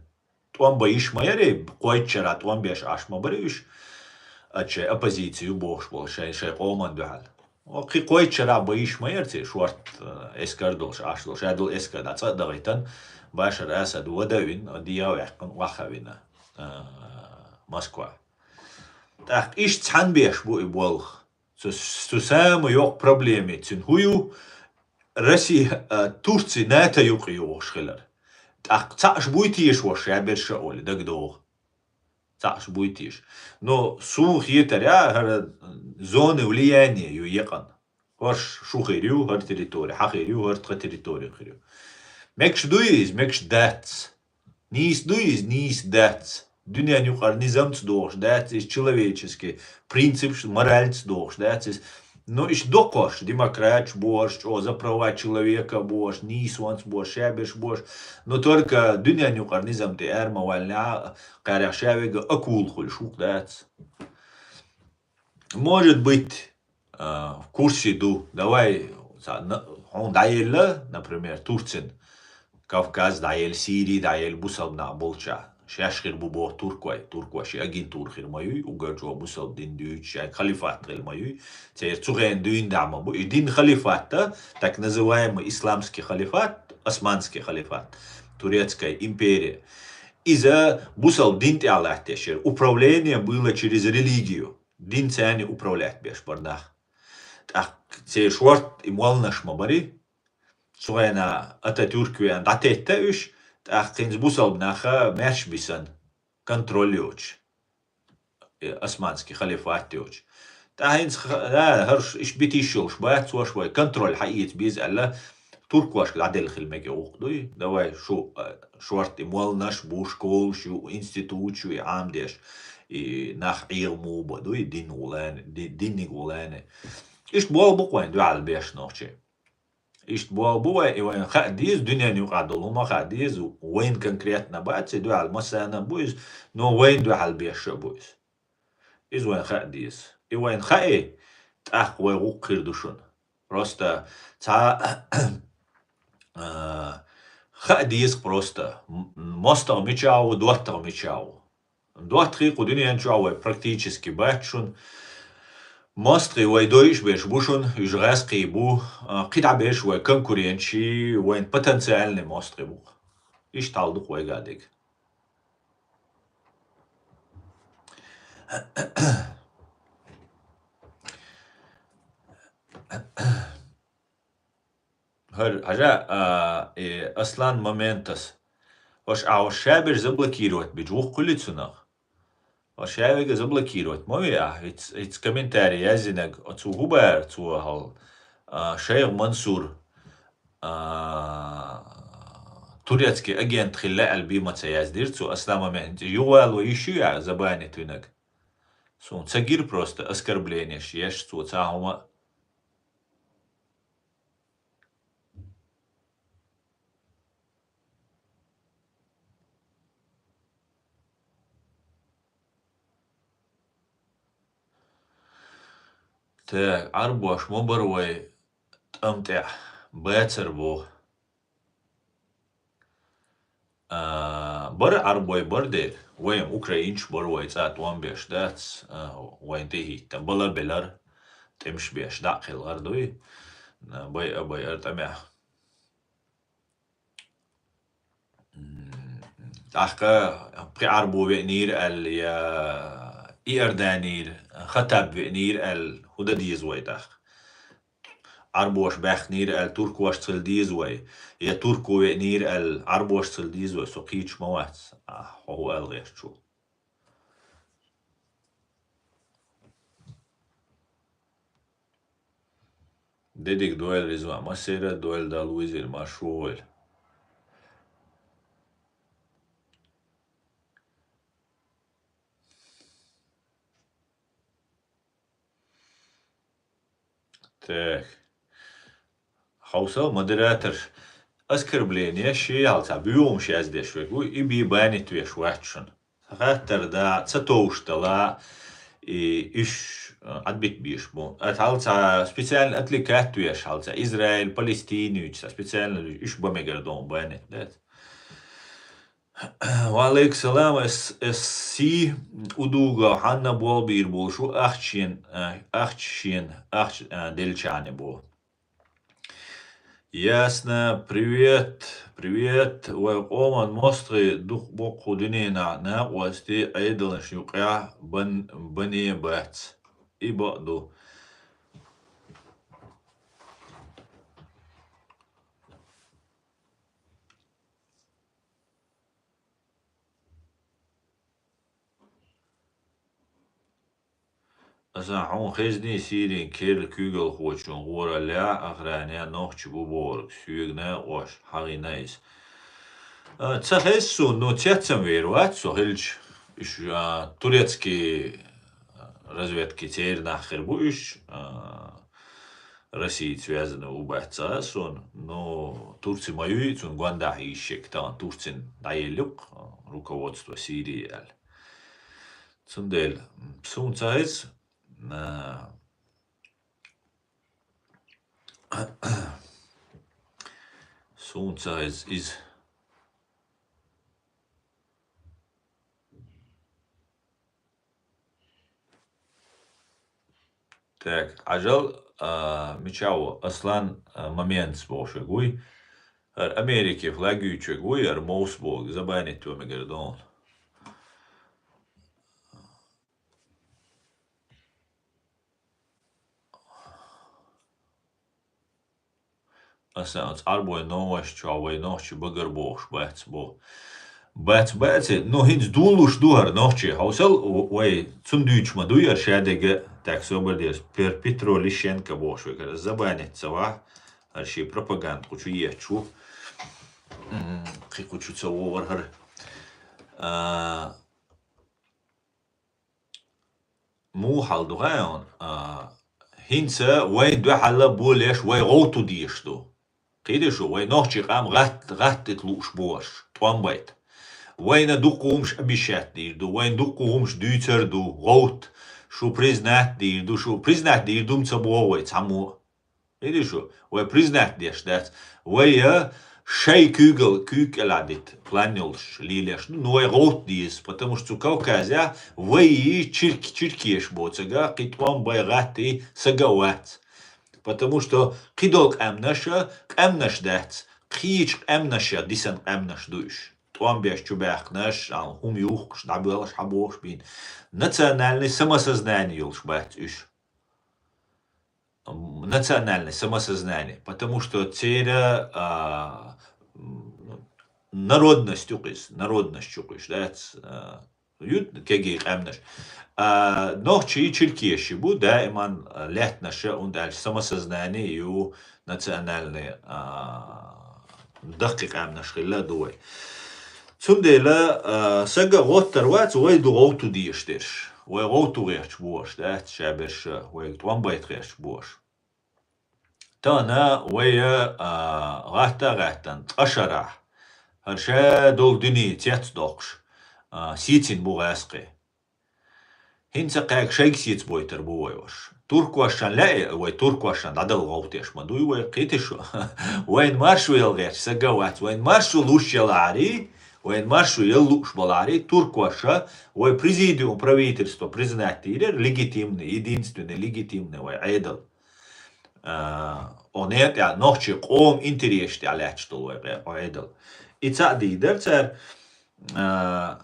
ТӀом бан йиш ма яри, кхойтта шера тӀом беш Ӏаш ма бари уьш, а шай оппозици ю бохуш болу, шай, шай къоман дуьхьал. О, кхин кхойтта шера бан йиш ма яра церан шорта, э, эскар долуш, Ӏаш долуш, ша долу эскар дӀа цӀа а дахийтан, Башар Асад вада а вина, дегӀ а ваьккхина, охьа а вина, э, Москва. ТӀаккха иштта цхьаьна беш бу и болх. Цу, цу самый йоккха проблема цуьнан хӀун ю? Россия, а, Турци НАТО юкъа йогӀуш хилар. ТӀаккха цхьаъш буй теша ваш шаберш а олий, дагадогӀу. Цхьаъш буй теша. Но суна хетарехь, хӀара зоны влияния ю екъан. ХӀорш шу хир ю, хӀара территори, хьан хир ю, хӀара тхан территори хир ю. Мегаш дуй иза, мегаш дац. Нийса дуй иза, нийса дац. Дуьненан юкъара низамца догӀуш дац иза, человеческий принципш, моральца догӀуш дац иза. Но иштта доккхуш, демократш бохуш, чӀогӀа за права человека бохуш, нийсонца бохуш, шаберш бохуш. Но только дуьненан юкъара низам тӀе ара ма валлинехь, кхарех ша вега акула хуьлуш ву-кх дац. Может быть, а, в курсе ду. Давай, ца-, на-, хьуна дӀаелла, например, Турцин, Кавказ дӀаелла, Сири дӀаелла, бусалба нах болча. Шаьш хир бу боху туркой. Туркой ши агентура хир ма юй, угар чӀогӀа бусалба дин дуьйцуш, шайн халифат хир ма юй. Церан цу хенахь дуьйна дӀа ма бу. И дин халифат, так называемый исламский халифат, османский халифат, турецкая империя. Иза бусалба дин тӀехь латтеш яра. Управление было через религию. Дин царна управлять беш бара нах. ТӀаккха церан шорта и молланаш ма бари. Цу хенахь Ататюрк веана дӀатетта уьш, тӀаккха хӀинца бусалба наха маьрша бисана, контроль йоцуш. Э, османский халифат йоцуш. ТӀаккха хӀинца ха-, да, хӀорш иш битиш йолуш бац, ваш вай контроль хьаэца беза аьлла, туркошка дӀаделла хила мега гӀуллакх дуй. Давай шу, а, шорта и молланаш бу, школаш ю, институташ ю, и Ӏамадеш, и нах Ӏеха муха бан дуй, дин гӀулани, ди-, динниг гӀулани. Иштта болх бу-кх вайн дуьхьал беш нохчий. Иштта болх бу вайн, и вайн хаа деза, дуьненан юкъахь долу хӀума хаа деза, вайн конкретно бац, и дуьхьал массарна а бу иза, но вайн дуьхьал беш а бу иза. Иза вайн хаа деза. И вайн хаий, тӀаккха вай гӀуллакх хир ду шуна. Просто цхьа, а, хаа деза просто. М-, мостагӀа мичахь ву, доттагӀа мичахь ву. ДоттагӀий кху дуьнен чохь вай практически бац шуна. МостагӀий вай дойуш берш бу шуна, уьш гӀаьскхий бу, а, кхидӀа берш вай конкуренташ, вайн потенциальный мостагӀий бу-кх. Иштта хьал ду-кх вайгахь дерг. ХӀара, хьажа, а, и Аслан Моментас. Ош, а, ош шаберш заблокировать бича, вукхуьли цунах. Ош шавега заблокировать ма ве ахь, иц, иц комментарий яздинарг, оцу хӀу бара цо хьал, а, Шайх Мансур, а, турецкий агент хилла аьлла би ма ца яздира цо, Аслан Моментас. Юхавало йиш ю ахь забанить винарг? Суна ца гира просто оскорблениеш еш цо цхьа хӀума. Так, Ӏарбош ма бара вай, тӀам тӀехь бацар бу. А, бара Ӏарбой бара дера, вай-м украинцаш бара, вай цӀа тӀом беш дац, а, вайна тӀехӀитта, бала белар, тӀемаш беш, дӀа а кхелхар дуй, а, байа, байар тӀамехь. М, тӀаккха пхи Ӏарбо веанийра аьлла, я Иорданийра Хаттаб веанийра аьлла, хӀун дан деза вай тӀаккха? Ӏарбоша баьхнийра аьлла, туркошца хила деза вай, я турко веанийра аьлла, Ӏарбошца хила деза вай, со кхеташ ма вац, а, хьо хӀун аьлла гӀерташ ву. Де дика дойла, Ризван, массеран а дойла, Далла везийла марша вогӀийла. Так. Хьовсал, модератор, оскорбление ши хьалца буьйхамаш яздеш вег ву, и бий банить веш вац шуна. Сан хаттар да, ца товш дала, и уьш, а, Ӏадбит беш бу. Ат хьалца специально отвлекать веш хьалца, Израиль, Палестина юьйцу, специально уьш ба мегар дон банить дац. Ва алейкум салам, эс, эс си удуга хьанна болбийр болуш ву, ахча шен, а, ахча шен, ахча, а, делчани бу. Ясно, привет, привет, вай къоман мостагӀий дукха боккху дуьненахь накъостий Ӏедалаш юкъехь бан-, бане бац. И бакъ ду. Аса хьуна хезний Сирин керла куьйгалхочун гӀораллехь охране нохчий бу бохург, соьгана а къош, хьахийна иза. А, ца хеза суна, ну, цецам вер вац со хилча. Уьш, а, турецкий, а, разведки церан нах хир бу уьш, а, Россица вязана ву бац ца а суна, но Турци ма юй, цунна гондахь йиш шек тахана Турцин дӀаеллюкх, а, руководство Сирии аьлла. Цундела, м, суна ца хеза, а, суна ца хеза иза. Так, Ӏажал, а, мича ву, Аслан, а, Маменц бохуш вег вуй. ХӀара Америке флаг юьйцуш вег вуй, хӀара Мовс боху, забанить ван мегар дон. Аса оцу Ӏарбой новаш чохь вай нохчий багар бохуш бац бо. Бац бац, ну, хӀинца дуллуш ду хӀара нохчий. Хьовсал, в-, вай цунна дуьйцуш ма дуй хӀара шадерг а, так собар деза. Пер-, Петро Лещенко бохуш векара. Забанить ца вахь, хӀара шен пропаганда кху чу етташ ву. М, кхин кху чу ца вогӀар хӀара. А, Муха хьал ду хаьий хьуна? А, хӀинца вайн дуьхьал болеш вай гӀовту дезаш ду. Кхийдаш шу, вай нохчий къам гӀатта, гӀатта тӀе лууш бу аша, тӀом байта. Вайна дуккха хӀумаш обещать дийр ду, вайна дуккха хӀумаш дуьйцар ду, гӀовтта, шу признать дийр ду, шу признать дийр ду-м ца боху вай цхьаммо а. Видиш шу, вай признать деш дац. Вай, а, шай куьйгал, куьйга кӀелхьадита план йолуш лелеш ду, ну, вай гӀовтта деза, потому что цу Кавказехь вай чирк-, чиркеш боцага, кхин тӀом бай гӀатта сага а вац. Потому что кхидолу къаьмнаша къаьмнаш дац, кхечу къаьмнаша дисан къаьмнаш ду уьш. ТӀом беш чубаьхкинаш, а, хӀума юхкуш, дӀабоьлхуш, хьабохуш бийна. Национальный самосознание йолуш бац уьш. Национальное самосознание, потому что церан, а, м, народность ю-кх иза, народность ю-кх иза, дац, а, ю кегий къаьмнаш. А, нохчий, черкесий бу даиман, а, лаьттанаша, хӀунда аьлча самосознание ю национальный, а, даккхий къаьмнаш хилла а ду вай. Цундела, а, сага гӀоттар вац, вай ду гӀовтту дезаш дерш. Вай гӀовтту гӀерташ бохуш дац, ша берш, вайга тӀом байта гӀерташ бохуш. Тахана вай, а, гӀатта а гӀаьттина, ткъа шарахь, хӀара ша долу дуьне цец доккхуш, а, сийцина бу гӀаскхи. ХӀинца кхаьга шайга сецабойтар бу вай уж. Туркошна лаьа, вай туркошна дӀадала гӀовттеш ма дуй вай, кхийтий шу? Вайна маршо яла гӀерташ саг а вац, вайна маршо луш ялахьарий, вайна маршо яла лууш балахьарий, туркоша вай президиум, правительство признать дийрар легитимный, единственный легитимный вай Ӏедал. А, о, нетӀа, нохчий къоман интересаш тӀа лаьтташ долу вай къе-, о, Ӏедал. И цхьаъ дийр дара цара, а,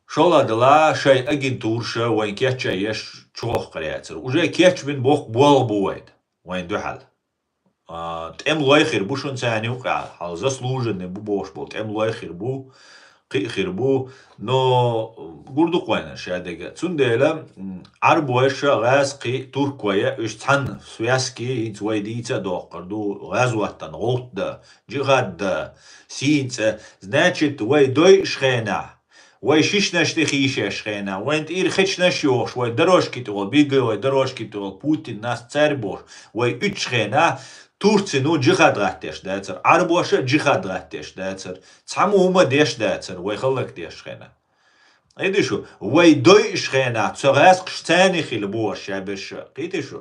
шолгӀа-дала шайн агентураша вайн кечъян еш чувахкар яцара. Уже кечбина боккха болх бу вайна, вайна дуьхьал. А, тӀемалой хир бу шуна царна юкъахь, хьал заслуженный бу бохуш болу тӀемалой хир бу, кхин а хир бу, но гур ду-кх вайна шадерг а. Цундела, м, Ӏарбоша, гӀазкхий, туркой а, уьш цхьаьна связки, хӀинца вай дийца а доккхур ду, гӀазоттана гӀовттадан, джихад дан, сийна цӀа. Значит, вай дойуш хенахь, вай шишнаш тӀе хийшеш хенахь, вайн тӀера хечнаш йохуш, вай дорожки тӀехула, беговой дорожки тӀехула, Путин нас царь бохуш, вай уьттуш хенахь, Турцино джихад гӀаттеш дацара, Ӏарбоша а джихад гӀаттеш дацара, цхьаммо хӀума деш дацара, вай хӀаллакдеш хенахь. Кхийтий шу, вай дойуш хенахь, цу гӀазкхаша царна хила бохуш шаберш а, кхийтий шу?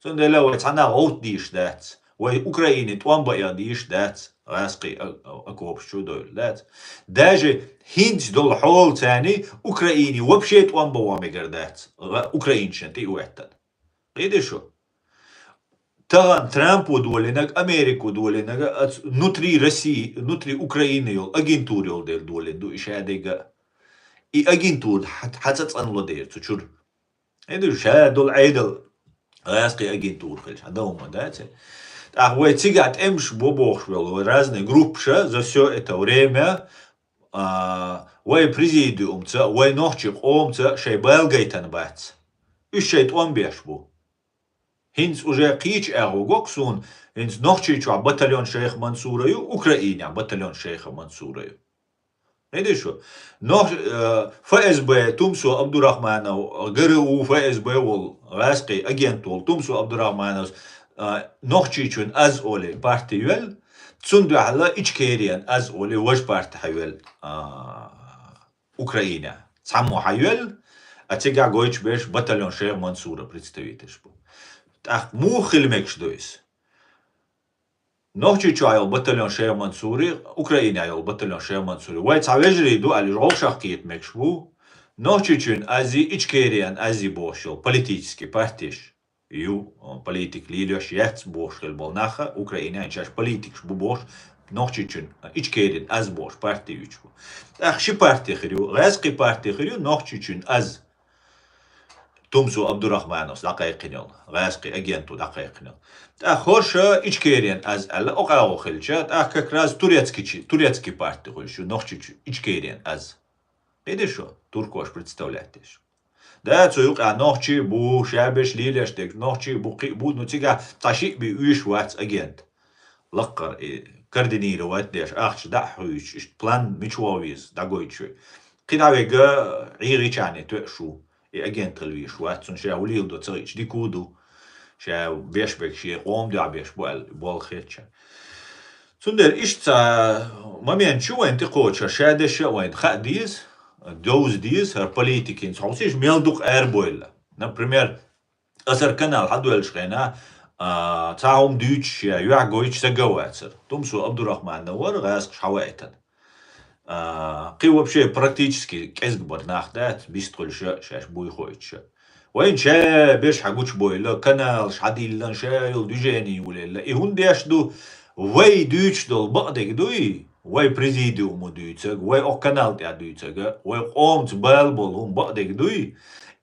Цундела вай цхьанна гӀовттадийш дац. Вай Украине тӀом баъ дийш дац. ГӀазкхий а-, а-, окопаш чу довла дац. Даже хӀинца долу хьолаца Украине вообще тӀом бан ван мегар дац. ГӀа-, украинчан тӀе а веттан. Кхийтий шу? Тахана Трампо долийнарг, Америко долийнарг, ац-, внутри России, внутри Украины йолу агентура йолу дела долийна ду и шадерг а. И агентура хьа-, хьан цӀа цӀанло дера цу чуьра. Кхийтий шу, ша долу Ӏедал гӀазкхий агентура хилча, хьан дан хӀума дац и? ТӀаккха вай цигахь тӀемаш бо бохуш волу, вай разные группаша за всё это время, а, вай президиумца, вай нохчий къомца шайн бала гайтина бац. Уьш шайн тӀом беш бу. ХӀинца уже кхечу агӀо го-кх суна, хӀинца Нохчийчохь батальон шайх Мансура ю, Украинехь батальон шайх Мансура ю. Кхийтий шу? Нох-, э, ФСБ, Тумсо Абдурахманов, ГРУ, ФСБ волу, гӀазкхий агент волу Тумсо Абдурахмановс, э, Нохчийчун аз олий парти йоьлла, цунна дуьхьал Ичкериян аз олий важа парти хьайоьлла, а, Украинехь. Цхьаммо хьайоьлла, а цигахь гойтуш берш батальон шайх Мансура представителаш бу. ТӀаккха муха хила мегаш ду иза? Нохчийчохь йолу батальон шайх Мансури, Украинехь йолу батальон шайх Мансури. Вай цхьа вежарий ду аьлла, уьш гӀовшах кхета мегаш бу. Нохчийчуьн аз, Ичкериян аз бохуш йолу политический партеш ю, политика лелош яц бохуш хила болу нах а, Украинехь шаьш политикаш бу бохуш, Нохчийчуьн, Ичкерин аз бохуш парти юьйцуш бу. ТӀаккха ши парти хир ю, гӀазкхий парти хир ю, Нохчийчуьн аз. Тумсо Абдурахмановс дӀакхайкхина йолу, гӀазкхий агенто дӀакхайкхина йолу. ТӀаккха хӀорш Ичкерин аз аьлла, окъагӀо хилча, тӀаккха как раз турецкий чи-, турецкий парти хуьлуш ю, Нохчийчу-, Ичкерин аз. Кхийтий шу, туркош представлять деш. Да, цу юкъахь нохчий бу, шаберш лелош дерг, нохчий бу, кхин а бу, ну цигахь цхьа шиъ бен уьйш вац агент. Лаккхара и координировать деш, ахча дӀа а хьуьйсуш, иштта план мича вогӀу веза, дӀагойтуш вай. Кхин дӀа вега ГӀиргӀичане тоьаш ву. И агент хила везаш вац, цунна ша хӀун леладо ца хиъча дика ду. Ша беш берг шен къоман дуьхьа беш бу аьлла, болх хетча. Цундела иштта цхьа момент чу вайн тӀекхочуш, ша деш а вайн хаа деза, довза деза, хӀара политикин цхьа хӀусиш мел дукха арабойла. Например, аса хӀара канал хьадоьллуш хенахь, а, цхьа хӀума дуьйцуш я юьхь гойтуш саг а вацара. Тумсо Абдурахманов вара, гӀазкхаша хьаваийтина. А, кхин вообще практически кӀезиг бара нах дац, бист хуьлуш а, шаьш буй хоуьйтуш а. Вайна ша берш хьагучубойла, каналаш хьадиллина, ша йолу движени йолаелла. И хӀунда деш ду, вай дуьйцуш долу бакъдерг дуй, вай президиумо дуьйцург, вай окху канал тӀехь дуьйцург, вай къомаца бала болу хӀума бакъдерг дуй,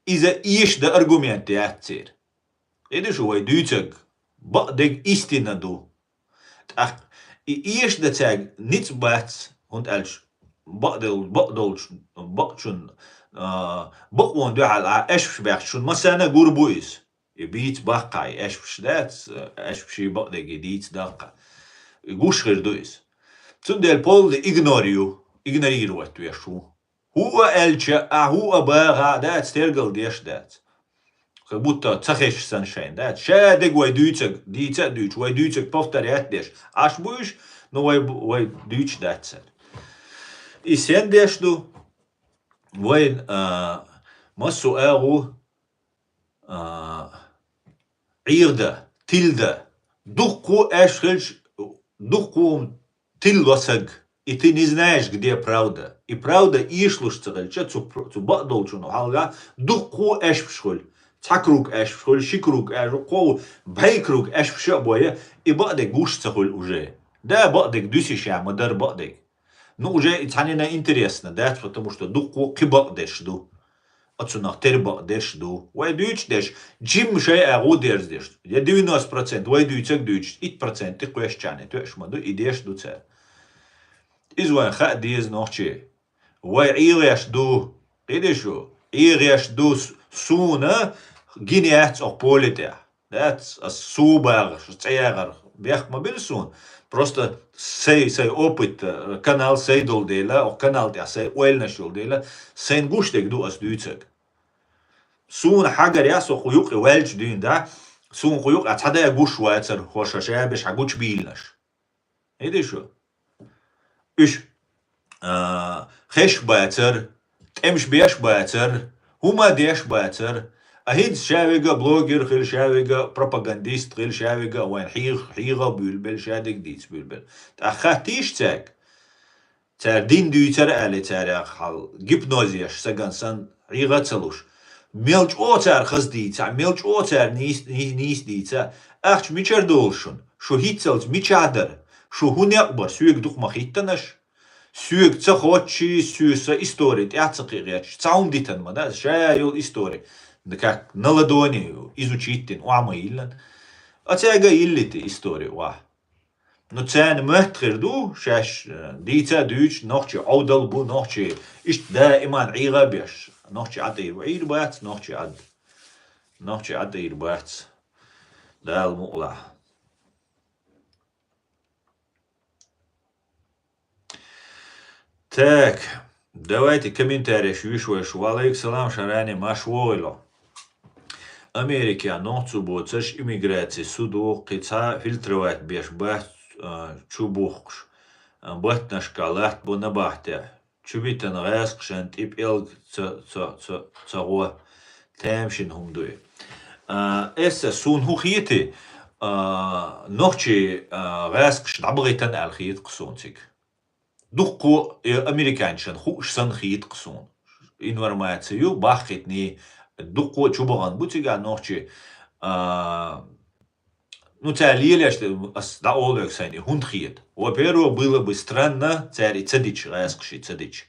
иза эшадан аргумент яц церан. Кхийтий шу, вай дуьйцург бакъдерг истина ду. ТӀаккха и эшадан цаьрга ницкъ бац, хӀунда аьлча бакъдолчу, бакъдолчу, бакъчун, а, бакъонан дуьхьал а аьшпаш баьхча шуна массарна а гур бу иза. И бийца баккхахь, и аьшпаш дац, аьшпаший бакъдерг и дийца даккха. И гуш хир ду иза. Цундела полный игнор ю, игнорировать веш ву. ХӀуъа аьлча, ахь хӀуъа баха а дац, тергал деш а дац. Как будто ца хезаш санна шайна дац. Ша дерг вай дуьйцург, дийца а дуьйцуш, вай дуьйцург повторять деш. Ӏаш бу уьш, но вай бу-, вай дуьйцуш дац санна. И сен деш ду? Вайн, а, Массо а агӀо, а, Ӏеха да, тилла да. Дуккха а аьшпаш хилча, дуккха а тилла саг. И ты не знаешь, где правда. И правда эшалуш ца хилча, цу, цу бакъдолчун хьалха дуккха а аьшпаш хуьлу. Цхьа круг аьшпаш хуьлу, ши круг аьшпаш, кхо, бӀе круг аьшпаш а бойя, и бакъдерг гуш ца хуьлу уже. Да, бакъдерг дуьсуш ма дара бакъдерг. Ну, уже и цхьанна интересно дац, потому что дуккха а кхин бакъдерш ду. Оцунах тера бакъдерш ду. Вай дуьйцуш дерш, жимма шайн агӀо дерзадеш. Я девяносто процент вай дуьйцург дуьйцуш, итт процент тӀе кхоьссачарна тоьаш ма ду, и деш ду цара. Иза вайн хаа деза нохчий. Вай Ӏехаш ду, кхидӀа шу, Ӏехаш ду с-, суна гина яц оха поле тӀехь. Дац, ас су багӀаш, цӀе ягӀар бехк ма бира суна. Просто сай, сай опыт, э, канал сай долу дела, оха канал тӀехь сай ойланаш йолу дела, сайна гуш дерг ду ас дуьйцург. Суна хьагарехь, со кху юкъе ваьлча дуьйна, да, суна кху юкъехь цхьа да гуш вацара, хӀорш ша беш хьан гучубийлинарш. ХӀиди шу? Уьш, а, хезаш бацара, тӀемаш беш бацара, хӀума деш бацара. А хӀинца ша вега блогер хила, ша вега пропагандист хила, ша вега вайн хьех-, хьеха а буьйлабелла, ша дерг дийца буьйлабелла. ТӀаккха хаттийша цаьрга? Цара дин дуьйцура аьлла, царах хьал гипноз еш, саган санна, Ӏеха а ца луш. Мел чӀогӀа цара хаза дийца, мел чӀогӀа цара нийс-, нийс-, нийса дийца. Ахча мичара долуш шуна? Шу хӀинццалц мичахь дара? Шу хӀун некъ бара? Соьга дукха ма хӀиттанаш? Соьга ца хоттуш, соьга сан истори тӀехь ца кхиъгӀетташ, цхьа хӀума дитина ма дац, ша йолу истори. Да как на ладони изучить дина, охьа ма йиллина. А цаьрга а йиллийта истори охьа. Ну, царна моьтту хир ду, шаьш, э, дийца а дуьйцуш, нохчий Ӏовдал бу, нохчий иштта даиман Ӏеха а беш, нохчий Ӏатийр бу, Ӏийр бац, нохчий Ӏад-, нохчий Ӏатийр бац. Дала мукъалахь. Так, давайте комментарий вуьйш вайша. Ва алейкум салам, Шарани, марша вогӀийла. Америкехь нохчо боцурш иммиграци суд ву, кхин цхьа фильтровать беш бац, а, чу бухкуш, а, баттанашкахь латтабо набахтехь. Чу битина гӀаьскхашна тӀе пӀелг ца, ца, ца, ца гӀо. Тамашийна хӀума ду и. А, эсса суна хӀун хети, а, нохчий, а, гӀаьскхаш дӀабахийтина аьлла хети-кх суна цига. Дуккхо, э, американцашна хууш санна хети-кх суна. Информаци ю, баххийтиний, дуккхо чу бахана бу цигахь нохчий, а, ну, цара лелаш, ас дӀаолуьйту сайна, и хӀунда хета. Во-первых, было бы странно, цара и ца дича, гӀаьскхаш и ца дича.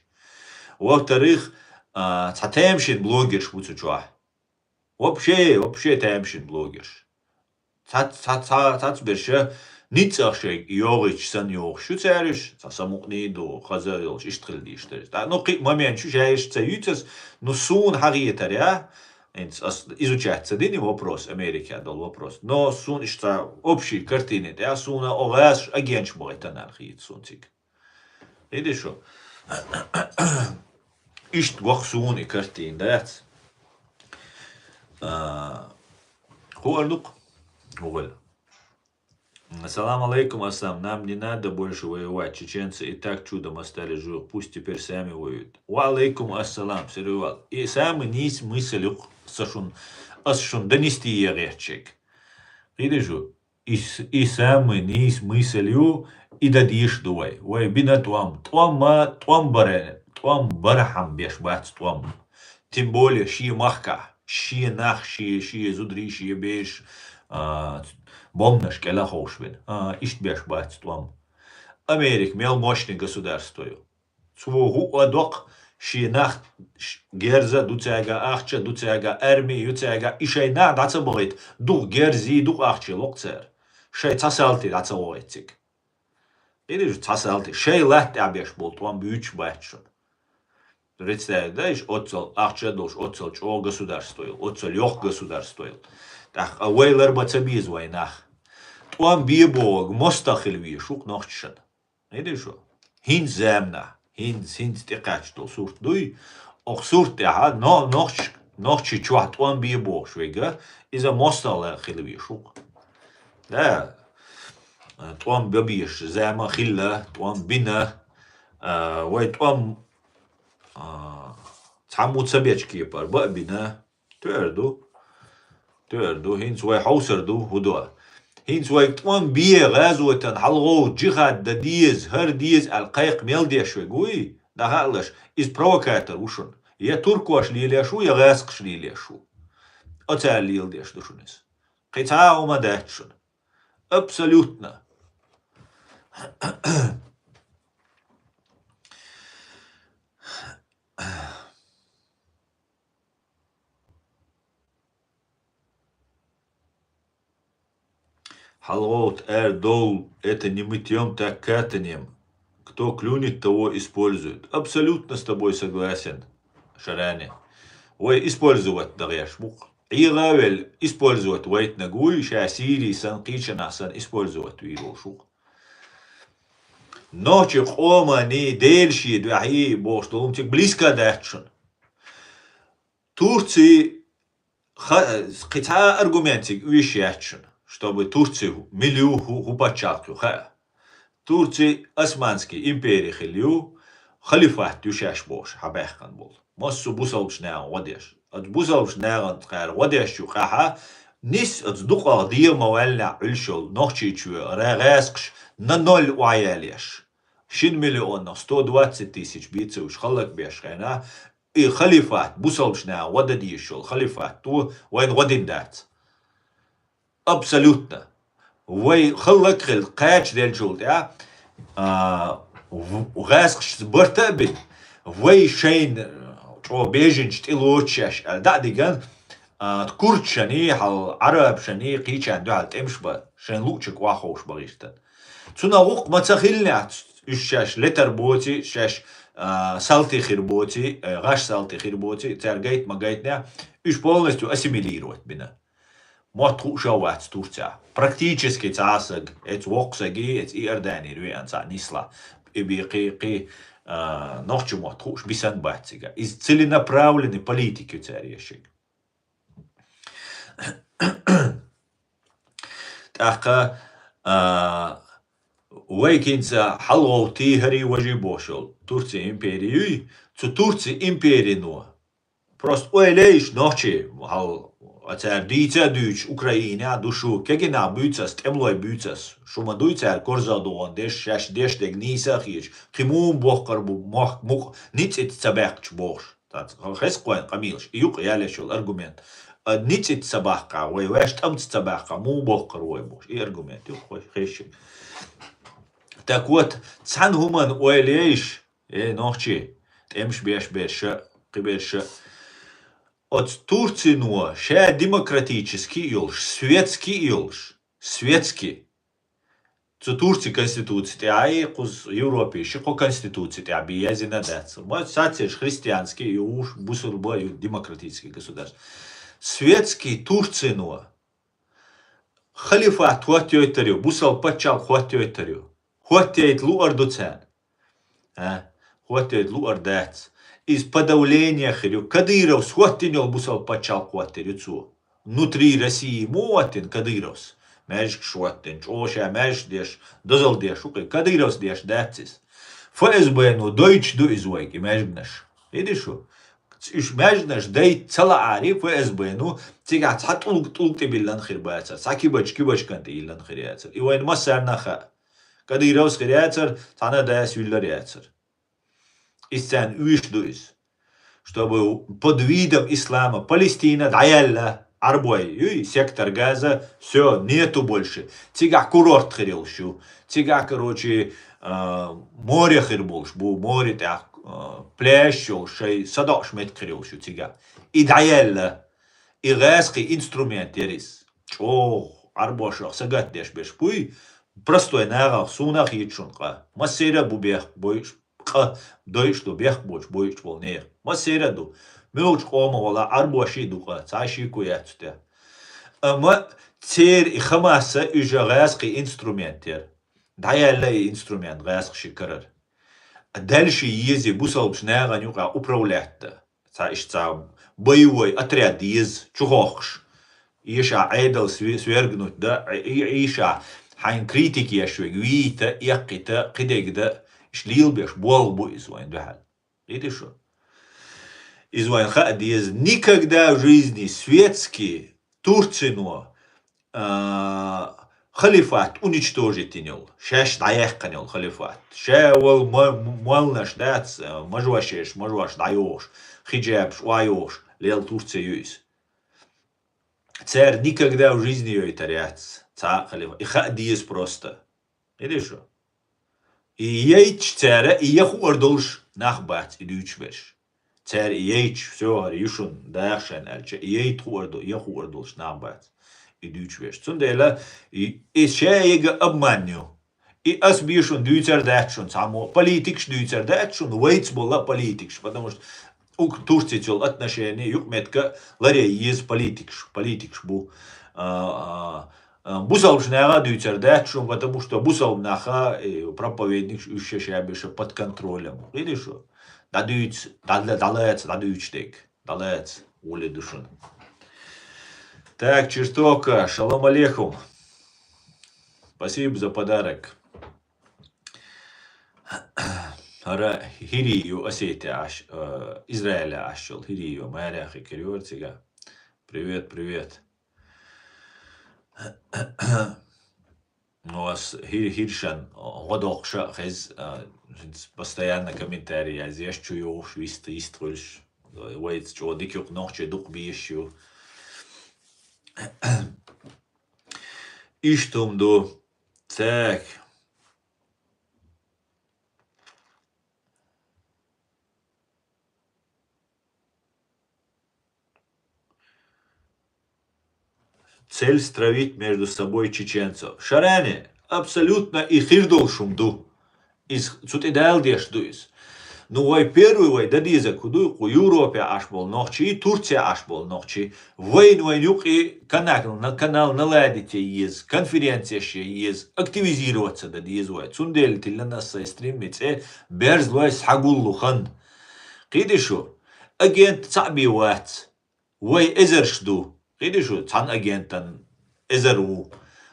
Во-вторых, а, цхьа тамашийна блогерш бу цу чохь. Вообще, вообще тамашийна блогерш. Цац-, цац-, цац-, цацберш ницкъах шайга йогӀуьйтуш санна йогӀуш ю цара уьш, цхьа самукъаний ду, хаза йолуш, иштта хила дийш дара. ТӀаккха, ну, кхин а момент ю, ша иштта ца юьйцу ас, ну, суна хьан хетарехь, хӀинца ас изучать ца дина и вопрос, Америкехь долу вопрос. Но суна иштта цхьа общий картина тӀехь, суна оха гӀазаш агенташ бахийтина аьлла хета суна цига. ХӀиди шу? Иштта гоху суна и картина, дац? А, хӀун эр ду-кх? ХӀун эр? Салам алейкум, Аслам. Нам не надо больше воевать. Чеченцы и так чудом остались живых. Пусть теперь сами воюют. Ва алейкум ассалам, Сервал. И самый нийса мысаль ю-кх сан шун, ас шун донести ехьа гӀерташ. ХӀиди шу? И с-, и самый нийса мысаль ю, и дан дийш ду вай. Вай бина тӀом. ТӀом ма, тӀом бара, тӀом бархьама беш бац тӀом. Тем более шен махкахь, шен нах, шен, шен зударий, шен бераш, а, бомбанаш кӀела ховшбина. А, иштта беш бац тӀом. Америка мел мощный государство ю. Цо хӀуъа доккху, шен нах ш-, герза а ду цаьрга, ахча а ду цаьрга, арми а ю цаьрга, и шайн нах дӀа ца бахийта, дукха герзий, дукха ахча ло-кх цара. Шайн цхьа салти дӀа ца вахийта цига. Или же цхьа салти, шайн латта тӀехь беш болу тӀом буьйцуш бац шуна. Представь, да, иш оццал ахча а долуш, оццал чӀогӀа государство йолу, оццал йоккха государство йолу. ТӀаккха вай ларба ца беза вай нах. ТӀом бе бохург мостагӀа хила везаш ву-кх нохчашна. ХӀиди шу? ХӀинца заманахь, хӀинца, хӀинца тӀекхаьчна долу сурт дуй, окху сурт тӀехь но-, нохч-, нохчий чохь тӀом бе бохуш верг, иза мостагӀа хила везаш ву-кх. Да, тӀом бан безаш зама хилла, тӀом бина, а, вай тӀом, а, Цхьаммо ца бечу кепара баа бина. Тоьар ду. Тоьар ду. ХӀинца вай хьовсар ду, хӀун до. ХӀинца вай тӀом бе гӀазотан хьалгӀов джихад дан деза, хӀара деза аьлла кхайкха мел деш вег вуй, нахаалаш, иза провокатор ву шуна. Я туркош лелеш ву, я гӀаскхаш лелеш ву. Оцара леладеш ду шуна иза. Кхин цхьа а хӀума дац шуна. Абсолютно. ХьалгӀовт эр дол, это не мытьём, так катанием. Кто клюнет, того используют. Абсолютно с тобой согласен, Шарани. Вай использовать дагӀеш бу-кх. ӀийгӀа а велла, использовать вайтинарг вуй, ша Сири санна, кхечанхьа санна использовать вийр волуш ву-кх. Нохчи къомани, Дела шен дуьхьий бохуш долу цига близко дац шуна. Турци ха-, кхин цхьа а аргумент цига оьшуш яц шуна, чтобы Турци мила ю, хӀу, хӀу пачхьалкх ю хаьа. Турци Османский импери хилла ю, халифат ю шаьш бохуш хьабаьхкина болу. Массо а бусалбачу нахана гӀо деш. Оцу бусалбачу нахана кхара гӀо деш ю къаьхьа, нис оцу дукъах дегӀа ма-ваьллинехь Ӏуьллуш йолу Нохчийчоь ра-, гӀаскхаш на ноль охьаяьлла еш. Шина миллионах сто двадцать тысяч бийца уьш хӀаллакбеш хенахь, и халифат, бусалбачу нахана гӀо дан дезаш йолу халифат ду, вайна гӀо дина дац. Абсолютно. Вай хӀаллакхилла кхача деллачул тӀаьхьа, а, в-, гӀаскхашца барта а бина, вай шайна чӀогӀа бежанчу тӀе лоцу шаьш аьлла дӀа а диган, а, курдашний, хьал Ӏарабашний, кхечарна дуьхьал тӀемаш бан, шайн луъчуьнга охьаховшабан гӀиртина. Цунах гӀуллакх ма ца хиллехь, уьш шаьш летар боций, шаьш, а, салти хир боций, э, гӀаш салти хир боций, цаьрга гайта ма гайтинехь, уьш полностью ассимилировать бина. Мотт хууш а вац Турцехь. Практически цхьа а саг, эца воккха саги, эца Иорданера веана цхьаъ нислахь. И бен кхин, кхин, а, нохча мотт хууш бисина бац цига. Иза целенаправленный политика ю цара ешиг. ТӀаккха, а, вай кӀинца хьалгӀовтий, хӀарий, важий бохуш йолу Турци импери юй, цу Турци империно. Просто ойла йиш нохчий, хьал, а цара дийца а дуьйцуш, Украинехь а ду шу, кегийнах буьйцу ас, тӀемалой буьйцу ас. Шу ма дуй цара корзах догӀун деш, шаьш деш дерг нийса а хеташ, кхин муха боккхур бу мохк мукъа ницкъ ца баьккхича бохуш. Цац хеза кхойн къамелаш, и юкъа ялеш йолу аргумент. А, ницкъ ца баккха, вай ваьш тӀамца ца баккха, муха боккхур вай бохуш. И аргумент юкъа хезчиг. Так вот, цхьана хӀуманна ойла йиш, э, нохчий, тӀемаш беш берш а, кхиберш а. Оцу Турцино ша демократически а йолуш, светски а йолуш, светски. Цу Турци конституци тӀехь а, кхуза Европе ши-кхо конституци тӀехь бен язйина дац. Ма сацийша христианский ю, уш бусурба ю, демократический государство. Светский Турцино халифат хӀоттайойтар ю, бусалба пачхьалкх хӀоттайойтар ю. ХӀоттайайта луъар ду царна. А? ХӀоттайта луъар дац. Иза подавление хир ю. Кадыровс хӀоттийна йолу бусалба пачхьалкх хӀоттийр ю цо. Внутри России муха хӀоттийна Кадыровс? Маьждигаш хӀоттийна, чӀогӀа ша маьждигаш деш, дозалла деш ву кхин. Кадыровс деш дац иза. ФСБ-но дойчу ду иза вайга, и маьждигаш. Видиш шу? Уьш маьждигаш дайта ца лаахьара ФСБ-но, цигахь цхьа тӀулг, тӀулг тӀе биллина хир бацара, цхьа кибачка, кибачкана тӀе йиллина хир яцара. И вайна массарна а хаьа. Кадыровс хир яцара, цхьана а дас виллар яцара. Иза царна оьшуш ду иза. Чтобы под видом ислама Палестина дӀаяьлла, Ӏарбой, юй, сектор Газа, всё, нету больше. Цигахь курорт хир йолуш ю. Цигахь, короче, а, море хир болуш бу, море тӀехь, а, пляж йолуш, шайн садоӀуш меттиг хир йолуш ю цигахь. И дӀаяьлла, и гӀаскхийн инструмент яра иза. ЧӀогӀа Ӏарбошах сагатдеш берш буй, простой нахах, суна а хеташ шуна къа. Массеран а бу бехк бойуш, къа дойуш ду, бехк боцуш бойуш болу нехан. Массеран а ду. Муьлхачу къомах вала Ӏарбоший а ду къа, цхьа шеко яц цу тӀе. Амма церан и Хамаса уьш гӀаскхийн инструмент яра. ДӀаяьлла и инструмент гӀаскхийн карара. Дальше еза бусалбачу нахана юкъахь управлять дан. Цхьа иштта цхьа боевой отряд еза, чухохкуш. Эша Ӏедал све-, свергнуть дан, и, и, эша хьайн критика еш верг вийта, эккхита, кхидерг дан, иштта лелабеш болх бу иза вайна дуьхьал. Видиш шу? Иза вайн хаа деза, никогда в жизни светский Турцино, а, халифат уничтожить йина йола, шаьш дӀаяьккхина йола халифат. Ша вала ма-, молланаш дац, а, мажошеш, мажош дӀайохуш, хиджабаш охьайохуш, лела Турци ю иза. Цара никогда в жизни йойтар яц, цхьа а халифат. И хаа деза просто. Хиди шу? И яйташ цара, и я хуур долуш нах бац, и дуьйцуш берш. Цара и яйташ, всё, хӀара ю шуна, даха шайна аьлча, и яйта хуур ду-, я хуур долуш нах бац, и дуьйцуш берш. Цундела и, и шайга обман ю. И ас бен шуна дуьйцур дац шуна, цхьаммо политикаш дуьйцур дац шуна, вайца бола политикаш, потому что ук-, Турцица йолу отношение юкъаметтиг ларъян еза политикаш, политикаш бу. А, а, а, бусалбачу наха дуьйцур дац шуна, потому что бусалба наха, э, проповедникаш уьш ша-ша беша под контролем. Хиди шу? ДӀадуьйцу, дӀа-, дӀалаца, дӀадуьйцу дерг. ДӀалаца, гӀоле ду шуна. Так, Чертовка, шалом алейкум. Спасибо за подарок. ХӀара хӀирий ю Осетия Ӏаш, э, Израиле Ӏаш йолу хӀирий ю, маьряхи кирйора цига. Привет, привет. Ну, ас хӀир-, хӀиршан гӀо доккхуша а хеза, а, постоянно комментарий язъеш, чу йохуш, вист-, йист хуьлуш. Вайца чӀогӀа дика юкъа нохчий дукха бийш ю. Иштта хӀума ду. Так. Цель стравить между собой чеченцев. Шаране, абсолютно и хир долуш хӀума ду. Иза цу тӀе дала деш ду иза. Ну, вай первый вай дан дезарг хӀун ду, кху Европе Ӏаш болу нохчий, Турце Ӏаш болу нохчий, вайна вайн юкъе канал, канал наладить ян еза, конференцеш ян еза, активизироваться дан деза вай. Цундела тиллина ас сайн стриммий цӀе берзлой схьагуллу хан. Кхиди шу, агент цхьаъ бен вац. Вай эзарш ду. Кхиди шу, цхьана агентан эзар ву.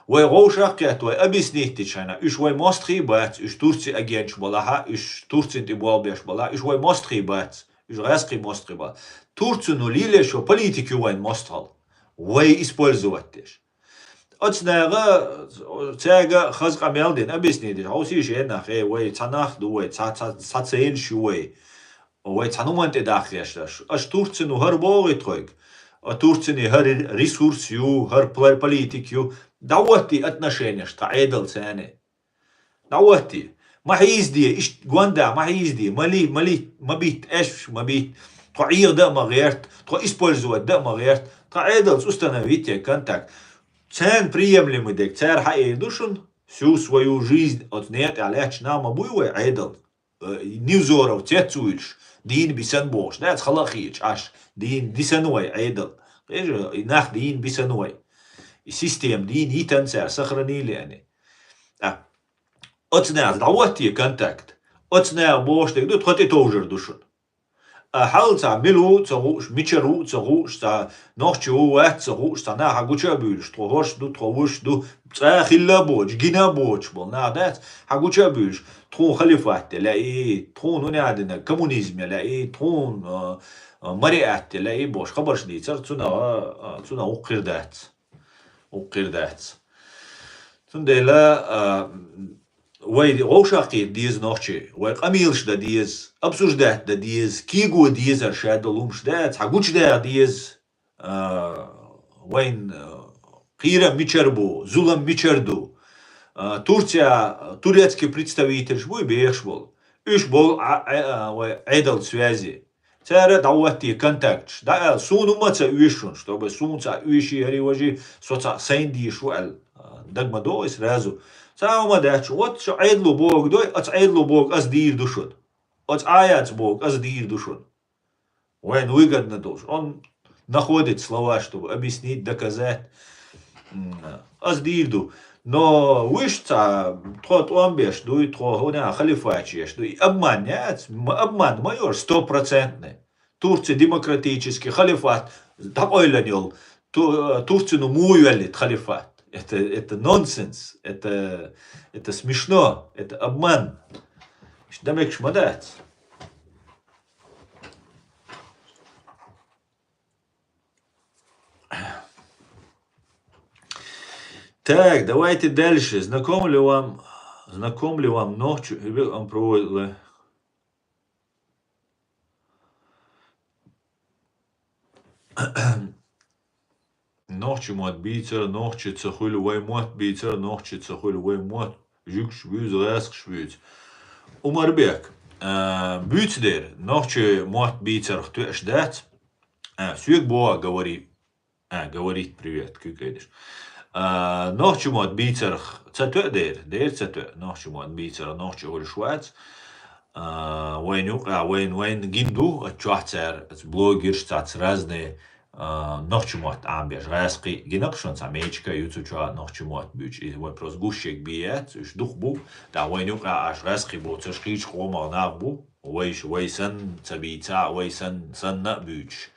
Вай гӀовшах кхетта, вай объяснить дичхьана, уьш вай мостагӀий бац, уьш Турци агенташ балахьа, уьш Турцин тӀе болх беш балахьа, уьш вай мостагӀий бац, уьш гӀаьскхий мостагӀий бац. Турцино лелош йолу политика ю вайн мостагӀалла. Вай использовать деш. Оцу наха, цаьрга хаза къамел дина, объяснить дича, хьовсийша нах, э, вай цхьа нах ду вай, цхьа, цхьа, цхьа целаш ю вай. Вай цхьана хӀуманна тӀе дахкеш дац. Аша Турцино хӀара боху тхоьга. А Турцине хӀара ресурс ю, хӀара пла-, политика ю. ДӀахӀоттий отношенеш тхан Ӏедалца цхьаьна. ДӀахӀоттий. Ма хьийзаде, иштта гонда ма хьийзаде, ма ли, ма ли, ма битта, эшпаш ма битта. Тхо Ӏехадан а ма гӀерта, тхо использовать дан а ма гӀерта. Тхан Ӏедалца установить е контакт. Царна приемлемый дерг цара хьаийр ду шуна, всю свою жизнь оцу некъа тӀехь лаьтташ нах ма буй вай Ӏедал. Э, Невзоров цец вуьйлуш, дийна бисана бохуш, дац хала а хиъча Ӏаш, дийна дисана вай Ӏедал. Кхижа, и нах дийна бисана вай. И система дийна йитан цара, сохранили они. А, оцу наха дӀахӀоттае контакт. Оцу наха бохуш дерг ду, тхо тӀе товжар ду шуна. А хьал цхьа мила ву а ца хууш, мичара ву а ца хууш, цхьа нохчи ву, вац ца хууш, цхьа наха гуча а буьйлуш, тхо хӀорш ду, тхо вуш ду, цкъа а хилла а боцуш, гина а боцуш болу нах дац, хьан гуча а буьйлуш, тхуна халифат де лаьий, тхуна хӀун а дина, коммунизм е лаьий, тхуна, а, а, мариат де лаьий бохуш хабарш дийцар, цунах, а, цунах вукхир дац. Вукхир дац. Цундела, а, вай вовшахкхийта деза нохчий, вай къамелаш дан деза, обсуждать дан деза, кийго дезар ша долу хӀумаш дац, хьан гучадаха деза, а, вайн, а, кхерам мичара бу, зулам мичара ду. А, Турция, турецкий представительш буй бехаш болу. Уьш болу а, а, а, вай Ӏедал связи. Цара дӀахӀоттае контакташ. ДӀа аьлла, суна хӀумма ца оьшу шуна, чтобы суна цхьа оьший, хӀарий, важий, со цхьа сайна дийш ву аьлла. Дага ма догӀу и сразу. Цхьа хӀумма дац шуна. Вот шу Ӏедало бохург дой, оцу Ӏедало бохург ас дийр ду шуна. Оцу Ӏаяц бохург ас дийр ду шуна. Вайн выгодно долуш. Он находит слова, чтобы объяснить, доказать. М, ас дийр ду. Но вуьш цхьа, тхо тӀом беш дуй, тхо хӀуна халифачеш дуй. Обман яц, м-, обман ма йора, стопроцентный. Турция демократический халифат дӀакъойлан йолу. Ту-, Турцину муй веллит халифат. Это, это нонсенс, это, это смешно, это обман. Иш дамекш ма дац. Так, давайте дальше. Знаком ли вам, знаком ли вам ночью, или вам проводили? Нохчийн мотт бийцар, нохчийн ца хуьлу вайн мотт бийцар, нохчийн ца хуьлу вайн мотт, жуьгташ буьйцу, гӀаьскхаш буьйцу. Умарбек, а, буьйцу дера, нохчийн мотт бийцарх тоьаш дац. А, соьга боху говори. А, говорит привет, куьг айдеш. А, нохчийн мотт бийцарх ца тоьа дера, дера ца тоьа, нохчийн мотт бийцарх нохчо хуьлуш вац. А, вайн юкъа, вайн, вайн гина ду, а чохь цара, ас блогерш цац разные, а, нохчийн мотт Ӏамбеш, гӀаьскхий гина-кх шуна цхьа мечка, ю цу чохь нохчийн мотт буьйцуш, и вайн просто гуш ерг бий яц, уьш дукха бу, да вайн юкъа аш гӀаьскхий боцурш кхечу къомах нах бу, вайша, вай санна ца бийца, вай санна, санна а буьйцуш.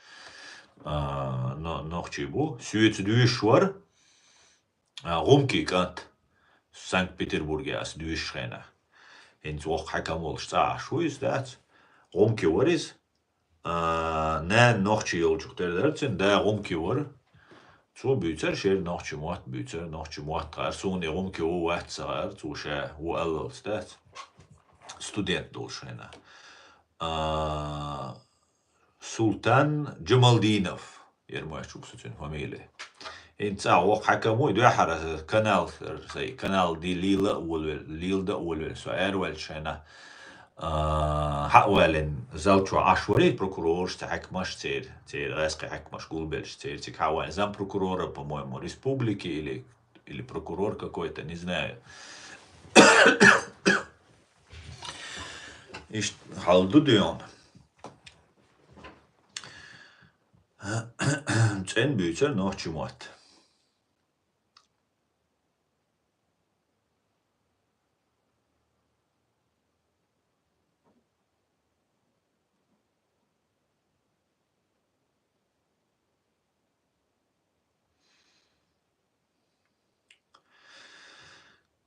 А, но-, нохчий бу. Соьца дуьйцуш вара, а, гӀумкийн кӀант, Санкт-Петербурге ас дуьйцучу хенахь. ХӀинца воккха хьаькам волуш цӀахь Ӏаш ву иза, дац? ГӀумки вара иза. А, нана нохчи йолчух тера дара цуьнан, да гӀумки вара. Цо буьйцара шера нохчийн мотт, буьйцара нохчийн мотт гӀара. Суна и гӀумки ву вац ца гӀара, цо ша ву аллалц, дац? Студент долуш хенахь. А, Султан Джамалдинов, яра моьттуш ву со цуьнан фамилия. ХӀинца цӀа воккха хьаькам ву, и дуьххьара канал, сай канал ди-, лийла а волавелла, лийла дан а волавелла, со араваьллачу хенахь, а, хьа а валийна, зал чохь Ӏаш вара и прокурораш, цхьа хьаькамаш церан, церан гӀаьскхи хьаькамаш гулбеллаш церан, цига хьа а валийна, зампрокурора, по-моему, республики или, или прокурор какой-то, не знаю. Иштта хьал ду дуьйна. ЦӀена буьйцара нохчийн мотт.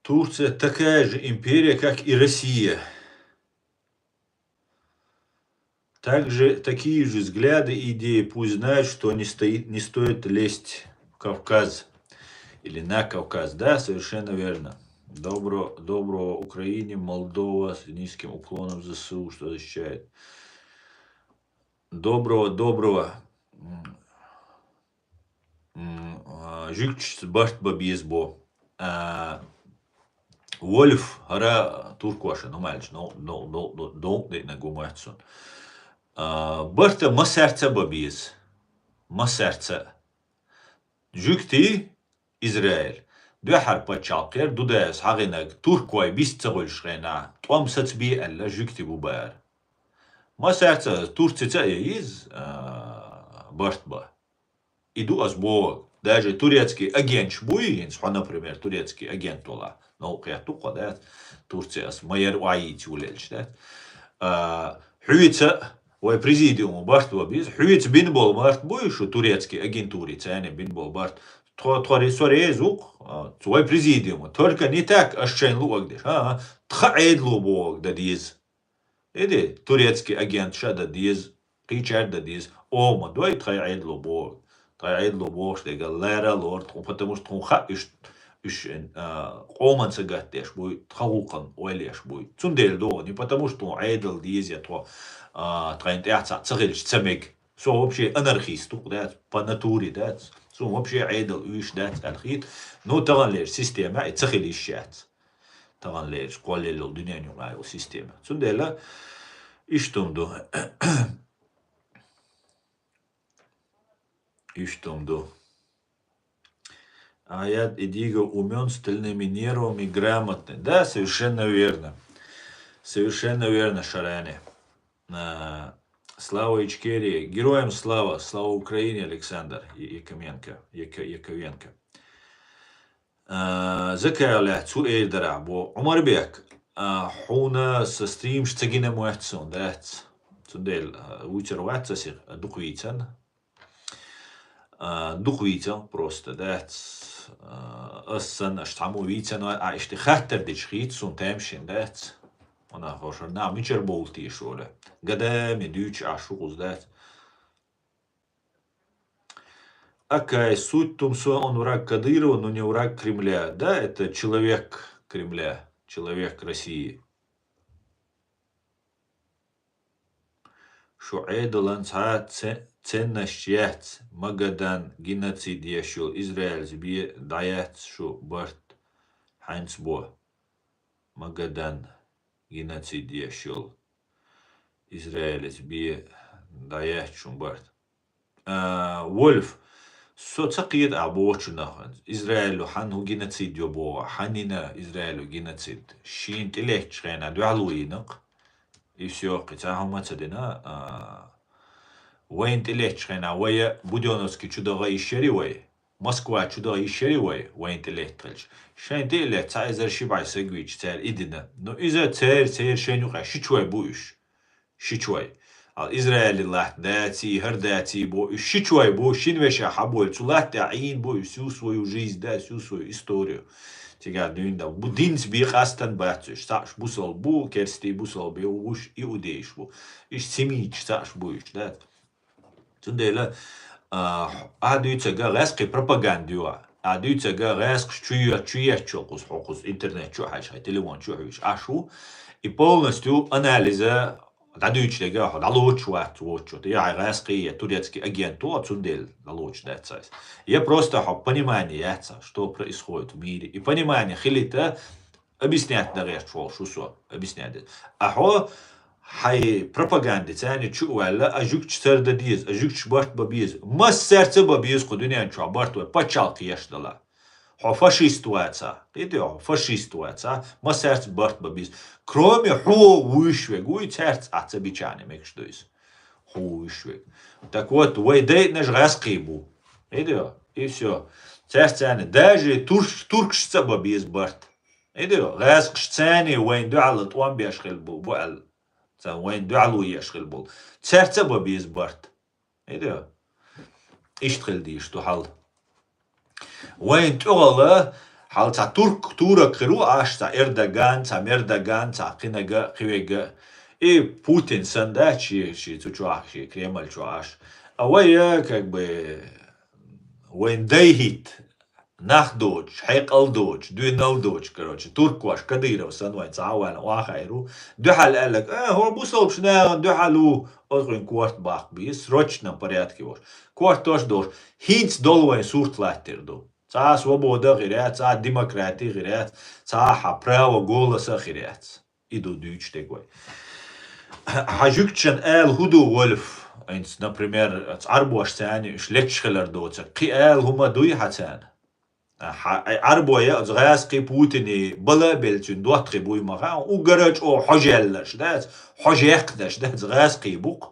Турция такая же империя, как и Россия. Также такие же взгляды и идеи, пусть знают, что не стоит, не стоит лезть в Кавказ или на Кавказ. Да, совершенно верно. Добро-, доброго Украине, Молдова с низким уклоном за С У, что защищает. Доброго, доброго. М, а, жуьгташца барт бан беза бо. А, Вольф, хӀара туркоша, ну, маьлча, ну, ну, ну, ну, ну, деънарг ву моьтту суна. А, барта массаьрца а бан беза. Массаьрца а. Жуьгтий, Израиль. Дуьххьара пачхьалкх яра Дудаевс хьагӀинарг, туркой бист ца хуьлуш хенахь, тӀом сацабе аьлла, жуьгти бу бара. Массаьрца а, Турцица а еза, а, барт бан. И ду ас бохург. Даже турецкий агенташ буй, хӀинца хьо, например, турецкий агент волахь. Новкъа хетта ду-кх хьо, дац? Турци ас ма яра охьайийца вулелча, дац? А, хьоьца а, вай президиума барт бан беза, хьоьца бина болу барт буй шу турецкий агентури, царна бина болу барт. Тхо, тхо ре-, со реза ву-кх, а, цу вай президиума. Только не так, аш шайна луъург деш. А, а, тхан Ӏедало бохург дан деза. Иди, турецкий агенташа а дан деза, кхечаьрга а дан деза. Оха ма дой тхайн Ӏедало бохург. Тхайн Ӏедало бохуш дерг лара а лору тхуна, потому что тхуна хаьа уьш, уьш, а, къоманна сагатдеш буй, тхан гӀуллакхана ойла еш буй. Цундела доху, не потому что тхуна Ӏедал деза я тхо, а, тхайна тӀехь цхьаъ ца хилча ца мега. Со вообще анархист ву-кх, дац, по натуре, дац. Суна вообще Ӏедал уьйш дац аьлла хета. Ну, таханлерчу системехь и ца хила йиш яц. Таханлерчу кхоллаелла йолу дуьненан юкъахь йолу система. Цундела иштта хӀума ду. Иштта хӀума ду. Аят Идигов умён, с стальными нервами, грамотный. Да, совершенно верно. Совершенно верно, Шарани. А, слава Ичкерии, героям слава, слава Украине, Александр Я-, Якименко, Яко-, Яковенко. А, закаяллехь цу эр дарахь бо Ӏумарбек, а, хьуна сан стримаш ца гина моьтту суна, дац. Цундела, а, вуьйцур вац аса, дукха вийцан. А, дукха вийцан просто, дац. А, ас санна, аша цхьаммо вийцан, а, иштта хаттар дича хийца суна тамашийна, дац. Ванах хошар нах мичара бовла теша вара. Гадами дуьйцуш Ӏаш ву кхуза, дац. Окей, суть в том, что он враг Кадырова, но не враг Кремля. Да, это человек Кремля, человек России. Шу Ӏедалан цхьа це-, ценность яц, Магадан геноцид еш йолу Израилс бе дӀаяц шу барт хьаьнца бо. Магадан геноцид еш йолу Израилс бе дӀаяц шун барт. А, Вольф, со ца кхета а бохучунах, Израилу хьан хӀу геноцид йо боху, хьан йина Израилу геноцид? Шена тӀелеттачу хенахь дуьхьало йина-кх. И всё, кхин цхьа хӀума ца дина, а, вайна тӀелеттачу хенахь, вай Будённовский чу даха йиш яри вай? Москва чу даха йиш яри вай, вайна тӀелетталча? Шайна тӀе а летта, цхьа эзар ши бӀе саг вийча, цара и дина. Ну, иза церан, церан шайна юкъахь ши чой бу уьш. Ши чой. Ал Израиле латта даций, хӀара даций бу, уьш ши чой бу, шина вешан хьабойла, цу латта тӀехь Ӏийна бу уьш, всю свою жизнь, да, всю свою историю. Цигахь дуьйна дан. Бу динца бен къастан бац уьш. Цхьаъш бусалба бу, керстий бусалба бу, уьш иудейш бу. Уьш семиташ цхьаъш бу уьш, да. Цундела, а, ахьа дуьйцург гӀаьскхи пропаганда ю. Ахьа дуьйцург гӀаьскхаш чу е-, чу етташ йолу кхуза, хьо кхуза интернет чу а хьаьжча, хьайн телефон чу а хьоьжуш, Ӏаш ву. И полностью анализа дӀадуьйчу дерг хьо дӀалоцуш вац воцучо. Я хьайн гӀаьскхи, я турецкий агент ву, цундела дӀалоцуш дац айса. Я просто хьо понимание яц, что происходит в мире. И понимание хилийта, объяснять дан гӀерташ волуш ву со, объяснять дан. А хьо хьайн пропагандица царна чу а ваьлла, а жуьгташ сар дан деза, а жуьгташ барт бан беза. Массаьрца бан беза кху дуьнен чохь барт вай пачхьалкх еш дала. Хьо фашист ваца. Кхетий хьо, фашист ваца. Массаьрца барт бан беза. Кроме хьо вуьйш вег вуй, цаьрца а ца бичахьана мегаш ду иза. Хьо вуьйш вег. Так вот, вай дайъанаш гӀаьскхий бу. Кхетий хьо? И всё. Цаьрца царна даже турш-, туркашца а бан беза барт. Идео, гӀаьскхаш царний вайна дуьхьал тӀом беш хилла бу, бу аьлла. Царна вайна дуьхьало еш хилла бу. Цаьрца а бан беза барт. Идео. Иштта хила дийш ду хьал. Вайна тӀехула хьал цхьа турк, турок хир ву Ӏаш, цхьа Эрдоган, цхьа Мердоган, цхьа кхинага, кхивега. И Путин санна дац ши, ши цу чохь, ши Кремль чохь Ӏаш. А вай, э, как бы, вайн дай хӀитта, нах доцуш, хьекъал доцуш, дуьнал доцуш, короче, туркош, Кадыров санна вайн цхьа а ваьлла охьахаийра ву. Дуьхьал аьлларг, э, хӀо бусалбаш нахана дуьхьал ву, оцу гӀуьнан корта баккха беза, срочном порядке волуш. Кортош долуш, хӀинца долу вайн сурт латтийр ду. Цхьа а свобода хир яц, цхьа а демократи хир яц, цхьа а хьан право голоса хир яц. И ду дуьйцуш дерг вай. Хьан жуьгташна ала хӀун ду, Вольф? ХӀинца, например, оцу Ӏарбош царна уьш леташ хилар доцург. Кхин ала хӀума дуй хьан царна? Хьан, ай, Ӏарбой оцу гӀаьскхи Путине бала а белла цуьнан доттагӀий буй ма хаьа, уггара чӀогӀа хьожаьлларш дац, хьожаьккхинарш дац, гӀаьскхий бу-кх.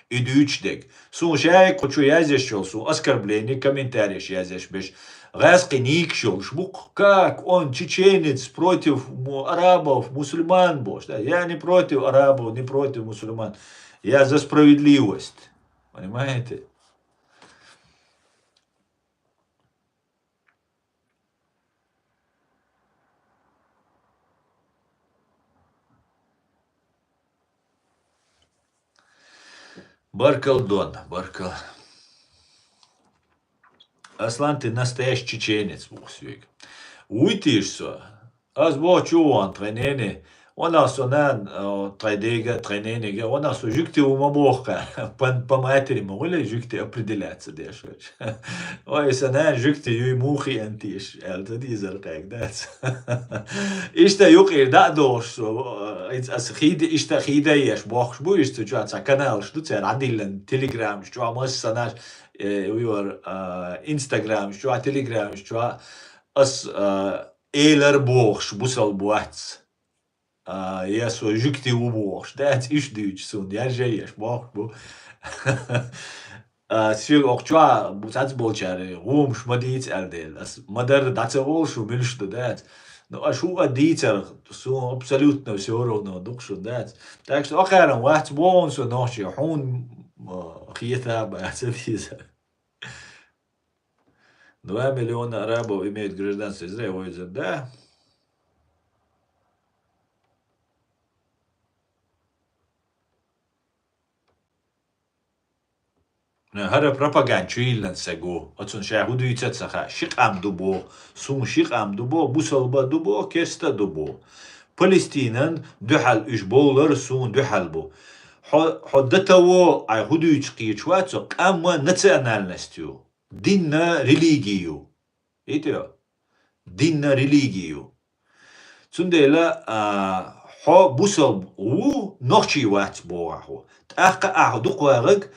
И дуьйцуш дерг. Суна шайга кху чу язъеш йолу, суна оскорбление, комментарийш язъеш берш гӀаьскхи нигаш йолуш бу-кх. Как он, чеченец, против му-, арабов, мусульман бохуш, да? Я не против арабов, не против мусульман. Я за справедливость. Понимаете? Баркалла, Дон, баркалла. Аслан, ты настоящий чеченец, боху соьга. Вуй теша со? Ас боху чу вон тхайн нене, ванах со нана, э, тхайн дега, тхайн ненега, ванах со жуьгти ву ма боху кхара. По, по матери ма гӀуьллий жуьгти определяться деш верг. Ой, сан нана жуьгти юй муха хиъна теша, аьлла ца дийзар кхайга дац. Иштта юкъера дӀа а дохуш, со, э, иза аса хийда, иштта хийда еш бохуш бу, иштта цу чохь цхьа каналаш ду, цара Ӏадиллина телеграмаш чохь, массанаш, э, вуьйвар, э, инстаграмаш чохь, телеграмаш чохь. Ас, э, элар бохуш, бусалба вац. А, я со жуьгти ву бохуш, дац, уьш дуьйцу суна, яржа еш бохуш бу. А, соьга окху чохь бу цхьацца болчара, гӀомаш ма дийца аьлла дела. Ас ма-дарра дӀа ца олу шу муьлш ду, дац. Ну, аша хӀу а дийцарх, суна абсолютно всё равно ду-кх шуна, дац. Так что, окхарам вац боху со нохчий, хьуна, а, хета а бац, дийца. Два миллиона арабов имеют гражданство Израиля, вывезены, да? ХӀара пропаганда чу йиллина саг ву. Оцун ша хӀу дуьйцу а ца хаьа. Ши къам ду боху, суна ши къам ду боху, бусалба ду боху, керста ду боху. Палестинан дуьхьал уьш бовлар суна дуьхьал бу. Хьо, хьо до того, хьайн хӀу дуьйцу кхеташ вац хьо, къам национальность ю, дин религи ю. Кхетий хьо? Дин религи ю. Цундела, а, хьо бусалба ву, нохчий вац боху ахьа хьо. ТӀаккха ахьа дукха вагӀаг,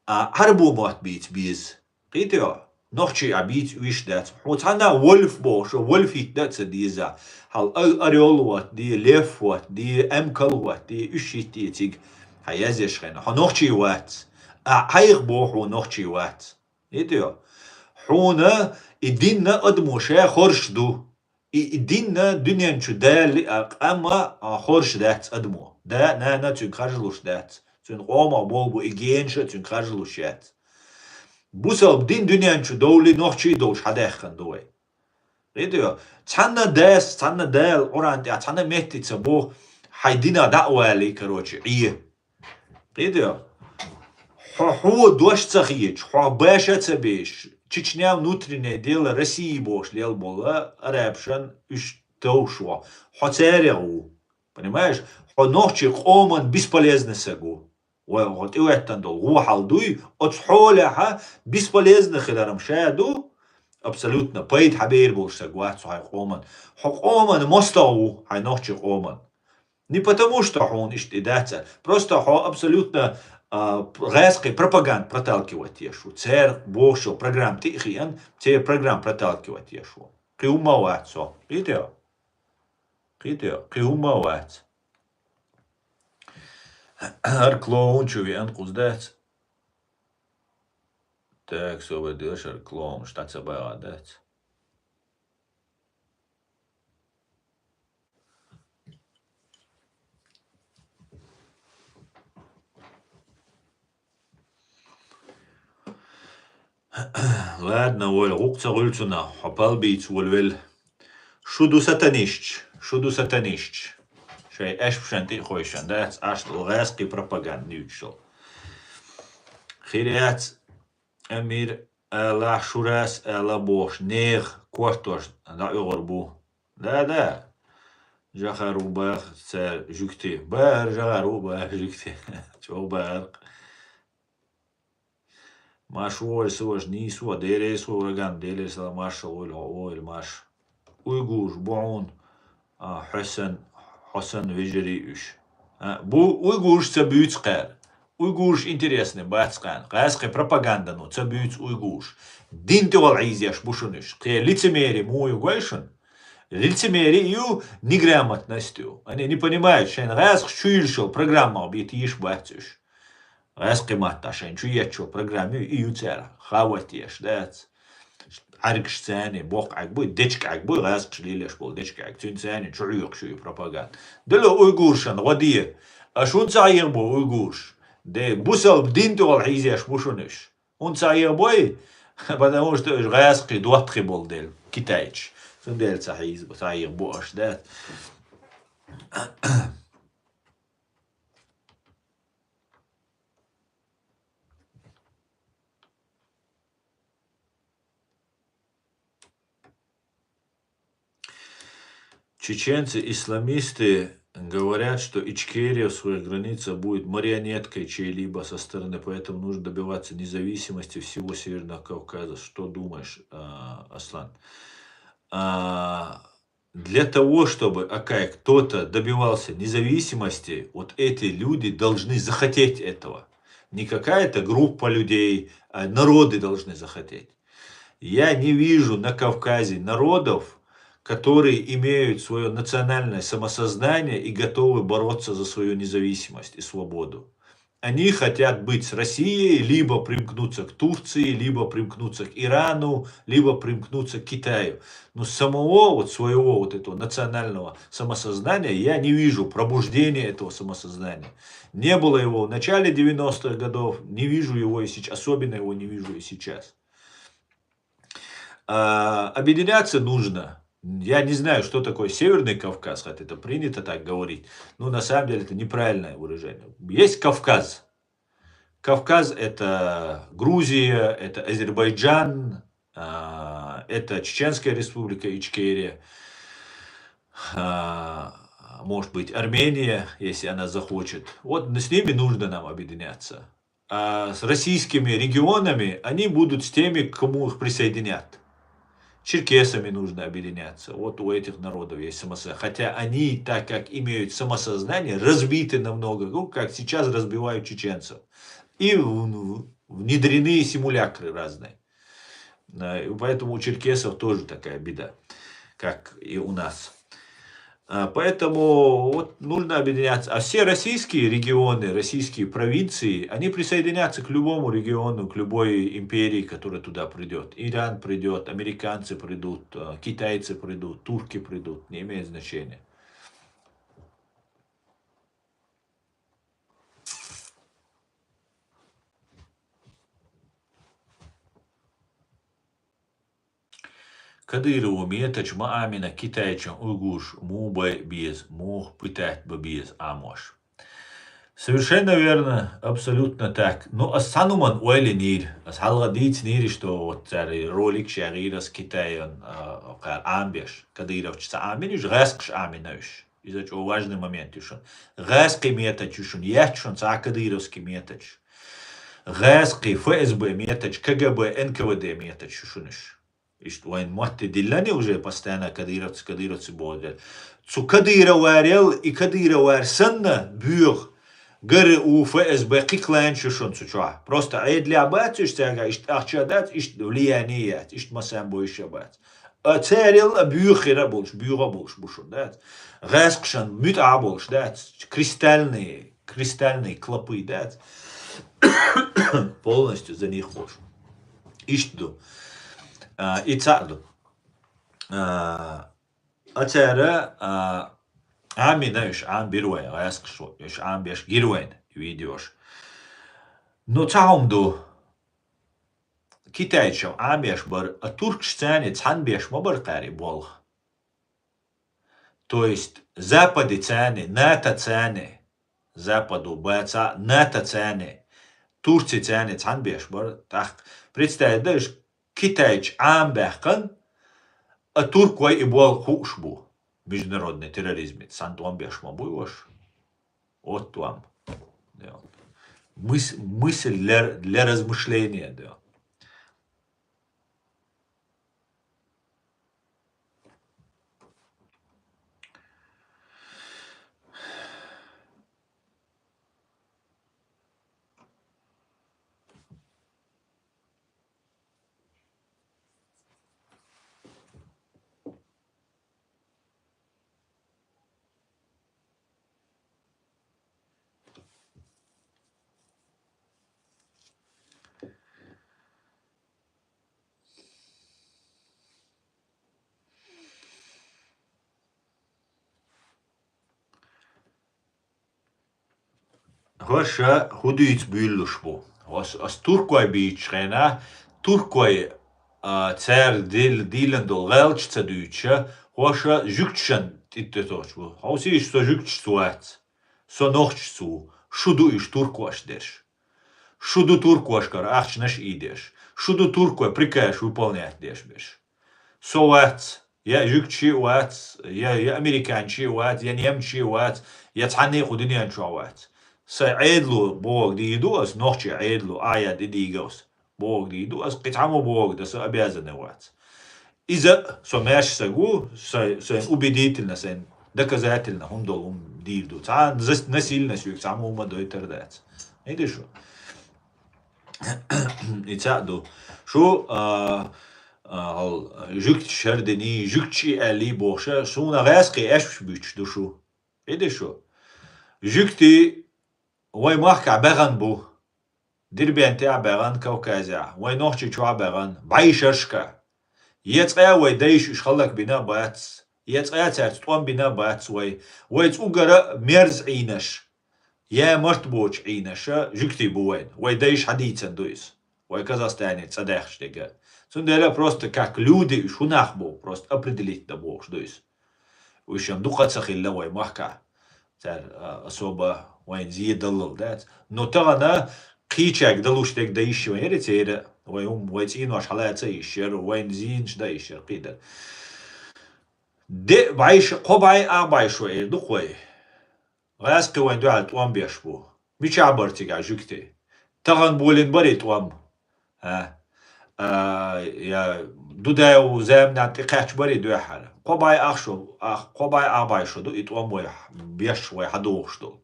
а, Ӏарбо мотт бийца беза. Кхетий хьо? Нохчий а бийца уьш дац. Хьо цхьанна вольф бохуш, вольф хӀитта а ца деза. Хьал а-, орёл вотта де, лев вотта де, эмкал вотта де, уьш хӀитта де цига хьан язъеш хьайна. Хьо нохчий вац. А, хьайх боху хьо нохчий вац. Кхетий хьо? Хьуна и дин адамо ша хоржуш ду. И, и дин дуьнен чу Дала, а, къам а хоржуш дац адамо. Да, нана цуьнга харжалуш дац. Цуьнан къомах болу бу и генаш а цуьнга харжалуш яц. Бусалба дин дуьнен чу довлий нохчий долуш хьадаьккхина ду вай. Кхетий хьо? Цхьанна дас, цхьанна Дала Къуръан тӀехь, цхьанна метте ца боху, хьайн динах дӀа а валий, короче, Ӏе. Кхетий хьо? Хьо, хьо дош ца хеташ, хьох баша а ца беш, Чечня внутреннее дело России бохуш лел болу арабашна уьш товш ву. Хьо царех ву. Понимаешь? Хьо нохчий къоман бесполезный саг ву. Вай хьо тӀехӀоьттина долу гӀо хьал дуй, оцу хьолехьа бесполезный хиларам ша ду, абсолютно пайда хьабер болуш саг вац хьайн къоман. Хьо къоман мостагӀа ву, хьайн нохчий къоман. Не потому, что хьуна иштта и дац а. Просто хьо абсолютно, а, гӀаьскхи пропаганда проталкивать еш ву. Церан бохуш йолу программа тӀе а хиъна, церан программа проталкивать еш ву. Кхин хӀумма а вац со. Кхетий хьо? Кхетий хьо? Кхин хӀумма а вац. ХӀара клоун чу веана кхуза дац. Так, со вай деш хӀара клоун, ша ца багӀа дац. Ладно, Оля, гӀукху ца гӀуьллу цунах, хьо пал бийца волавелла. Шу ду сатанисташ, шу ду сатанисташ. Шайн аьшпашна тӀе а хойшина дац, Ӏаш долу гӀаьскхи пропаганда дуьйцуш долу. Хир яц, Амир, ала Шурас ала бохуш, нехан кортош дӀаоьгӀур бу. Да, да. Жахар ву баха цара жуьгти. Бара жахар ву баха жуьгти. Чо бара. Маш ву вай суваш нийсо, Делера со врагам, Делера сала маршал вуйла хьо, ойла Маш. Уйгурш бу хьуна, а, хьо сан, хьо сан вежарий уьш. А, бу, уйгурш ца буьйцу кхара. Уйгурш интересный бац кхана. ГӀаьскхи пропагандано ца буьйцу уйгурш. Дин тӀехула Ӏийзеш бу шуна уьш. Кхе лицемерие муха ю гой шуна? Лицемерие ю, неграмотность ю. Они не понимают, шайна гӀаьскхаш чу йиллаш йолу программах бен тийша бац уьш. ГӀаьскхи маттахь шайна чу етташ йолу программа ю, и ю цара. Хават еш дац. Ӏаьргаш царний боккха Ӏаьрг буй, дечка Ӏаьрг буй, гӀаьскхаш лелош болу дечка Ӏаьрг. Цуьнан царний чу хьоькхуш ю и пропаганда. Дало уйгуршна, гӀо де. Аша хӀунда ца хьехабо уйгурш? Де, бусалба дин тӀехула Ӏийзеш бу шуна уьш. ХӀунда ца хьехабой? Потому что уьш гӀаьскхи, доттагӀий болу дела, китайцаш. Цундела ца хьийзабо, ца хьехабо аша, да? Чеченцы-исламисты говорят, что Ичкерия в своих границах будет марионеткой чьей-либо со стороны, поэтому нужно добиваться независимости всего Северного Кавказа. Что думаешь, а, Аслан? А, для того, чтобы, Акай, кто-то добивался независимости, вот эти люди должны захотеть этого. Не какая-то группа людей, а народы должны захотеть. Я не вижу на Кавказе народов, которые имеют свое национальное самосознание и готовы бороться за свою независимость и свободу. Они хотят быть с Россией, либо примкнуться к Турции, либо примкнуться к Ирану, либо примкнуться к Китаю. Но самого вот своего вот этого национального самосознания я не вижу, пробуждения этого самосознания. Не было его в начале девяностых годов, не вижу его и сейчас, особенно его не вижу и сейчас. А, объединяться нужно. Я не знаю, что такое Северный Кавказ, хотя это принято так говорить. Но на самом деле это неправильное выражение. Есть Кавказ. Кавказ — это Грузия, это Азербайджан, а, это Чеченская Республика Ичкерия, а, может быть, Армения, если она захочет. Вот с ними нужно нам объединяться. А с российскими регионами они будут с теми, к кому их присоединят. Черкесами нужно объединяться. Вот у этих народов есть самосознание. Хотя они, так как имеют самосознание, разбиты намного, ну, как сейчас разбивают чеченцев. И в- внедрены симулякры разные. А, и поэтому у черкесов тоже такая беда, как и у нас. А, поэтому вот нужно объединяться. А все российские регионы, российские провинции, они присоединятся к любому региону, к любой империи, которая туда придет. Иран придет, американцы придут, э, китайцы придут, турки придут, не имеет значения. Кадырова метач ма Ӏамийна Китайчун уйгураш муха бай беза, муха пытать ба беза Ӏамош. Совершенно верно, абсолютно так. Ну, ас цхьан хӀуманна ойла йинийра, ас хьалха дийцинийра, что вот цара ролик шагӀийра ас Китайан, а, кхара Ӏамбеш. Кадыровча ца Ӏамийна уж, гӀаскхаша Ӏамийна уж. Иза чӀо важный момент ю шуна. ГӀаскхий метач ю шуна, яц шуна цхьа кадыровский метач. ГӀаскхий ФСБ метач, КГБ, НКВД метач ю шуна уж. Иштта вайн мотти диллани уже постоянно кадыровцы, кадыровцы боху дела. Цу кадыроварел и кадыровар санна буьйха ГРУ, ФСБ кхикхаланча ю шуна цу чохь. Просто Ӏедалехь бац уьш цаьрга, иштта ахча дац, иштта влияние яц, иштта массанбойша бац. А царел а буьйха хир а болуш, буьйха а болуш бу шуна, дац. ГӀаскхашан муьтӀахь а болуш, дац. Кристальные, кристальные клопы, дац. Полностью за них болуш. Иштта ду. А, и цхьаъ ду. А, а цара, а, Ӏамийна уьш, Ӏамбира вайн, гӀаскхаш, уьш Ӏамбеш гира вайн видеош. Ну, цхьа хӀума ду. Китайчам Ӏамбеш бара, а туркаш царна цхьаьна беш ма бара кхара и болх. То есть Западе царна, НАТО царна, Западо баца, НАТО царна, Турци царна цхьаьна беш бара. ТӀаккха представить дай уьш, Китайча Ӏамбаьккхина, а туркой и болх хууш бу. Международный терроризм, цхьаьна тӀом беш ма буй уьш. Вот вам. Да. Мыс-, мысль для, для размышления, да. ХӀорш хӀу дуьйца буьйлуш бу? Ас, ас туркой бийцачу хенахь, туркой, а, цара дил-, дилан долу гӀелча ца дуьйцуша, хӀорш жуьгташан тӀе тетош бу. Хьовсийша, со жуьгташца вац. Со нохчашца ву. Шу ду уьш туркош дерш. Шу ду туркошкара ахчанаш ийдеш. Шу ду туркой приказ выполнять деш берш. Со вац, я жуьгташи а вац, я, я американчи а вац, я немчи а вац, я цхьанне а кху дуьнен чохь вац. Сайн Ӏедало бохург дийр ду ас, нохчийн Ӏедало, а я де дийгав ас. Бохург дийр ду ас, кхин цхьаммо бохург дан сан обязанный вац. Иза со маьрша саг ву, са-, сайн убедительно, сайн доказательно хӀума долу хӀума дийр ду. Цхьа зас-, насильно соьга цхьаммо хӀума дойтар дац. Хьийда шу? И цхьаъ ду. Шу, а, а, хьал, жуьгташ шардини, жуьгташ и аьллий бохуша, суна гӀаьскхий аьшпаш буьттуш ду шу. Хьийда шу? Жуьгти вай махкахь баьхна бу. Дербентехь а баьхна, Кавказехь, вай Нохчийчохь а баьхна, бӀешерашка. Я цкъа вай дайша уьш хӀаллакбина а бац, я цкъа цаьрца тӀом бина а бац вай. Вайца уггара мерза Ӏийнарш, я март боцу Ӏийнарш жуьгтий бу вайна. Вай дайша хьадийцина ду иза. Вай Казахстанера цӀа даьхча дерг. Цундела просто как люди уьш хӀун нах бу, просто определить дан бохуш ду иза. Уьш-м дукха ца хилла вай махкахь. Цара, а, особо вайна зен даллал дац. Но тахана кхычарга далуш дерг дан йиш яр церан, вай хӀума, вай цӀенош хьалаца йиш яр, вайна зийнаш дан йиш яр, кхы дар. Де бӀаьш, кхо бӀаь, а бӀаь шо эр ду-кх вай. ГӀаьскхи вайна дуьхьал тӀом беш бу. Мичахь бара цигахь жуьгтий? Тахан болийна барий тӀом? А? А, я Дудаев заманахь тӀекхаьчна барий дуьххьара? Кхо бӀаь ах шо, ах, кхо бӀаь а бӀаь шо ду и тӀом вай беш, вай хьадохуш долу.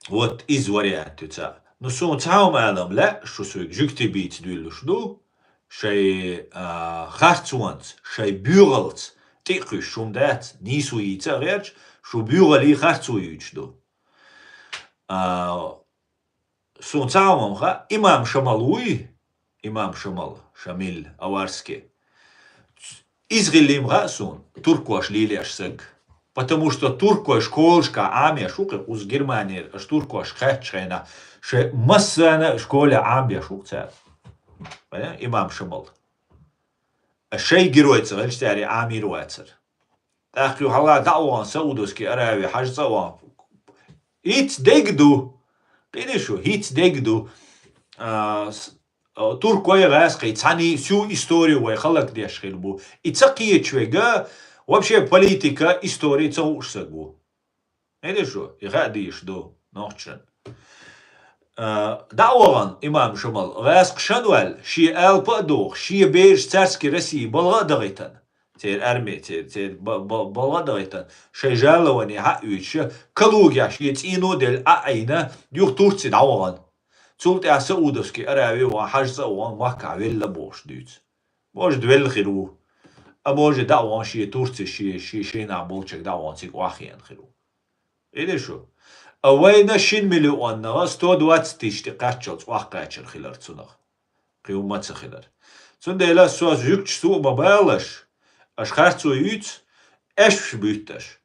Вот иза вариант ю цхьаъ. Ну, суна цхьа хӀума алам лаьа, шу соьга жуьгтий бийца дуьйлуш ду, шайн, а, харцонца, шайн боьхалц тӀе а кхуьссуш хӀума дац, нийсо йийца а гӀерташ, шу боьхаллий харцо юьйцуш ду. А, суна цхьа хӀума хаьа, имам Шамал вуй, имам Шамал, Шамил, аварски. Иза хилла-м хаьа суна, туркоша лелош саг. Потому что туркой школашкахь Ӏамош ву-кх и, кхуза Германера аша туркошка кхаьччу хенахь, шайн массарна а школе Ӏамабеш ву-кх цара. Понял? Имам Шамал. А шайн герой ца хилча, цара Ӏамийр вацара. ТӀаккха юха хьала дӀа а вахана Саудовский Аравия, хьажа цӀа а вахана. ХӀинца дерг ду. Кхиъний шу, хӀинца дерг ду. А, с-, а, туркой а, гӀаьскхий, цхьаьний всю историю вай хӀаллакдеш хир бу. И ца кхеташ верг, вообще политика, история ца хууш саг ву. Кхиъний шу, и хаа дийш ду, нохчан. А, дӀа а вахана, имам Шамал, гӀаьскхашна а ваьлла, шен алапа а дохуш, шен бераш царский России балха а дахийтина. Церан арми, церан, церан ба-, ба-, балха а дахийтина, шайн жалование хьа а оьцуш, Калугехь шен цӀийно а делла, Ӏа а Ӏийна, юха Турци дӀавахана. Цул тӀаьхьа Саудовский Аравия вахана, хьажа цӀа а вахана, махкахь велла бохуш дуьйцу. Может, велла хир ву. А может, дӀа а вахана, шен Турци, шен, шен, шен нах болчуьнга дӀа а вахана, цига охьахиъна хир ву. Кхиъний шу. А вайна шина миллионах сто двадцать тысяч тӀекхаччалц охьакхачар хилар цунах. Кхин хӀумма ца хилар. Цундела со жуьгташца а ма балаш, аша харцо юьйцу, аьшпаш буьтташ.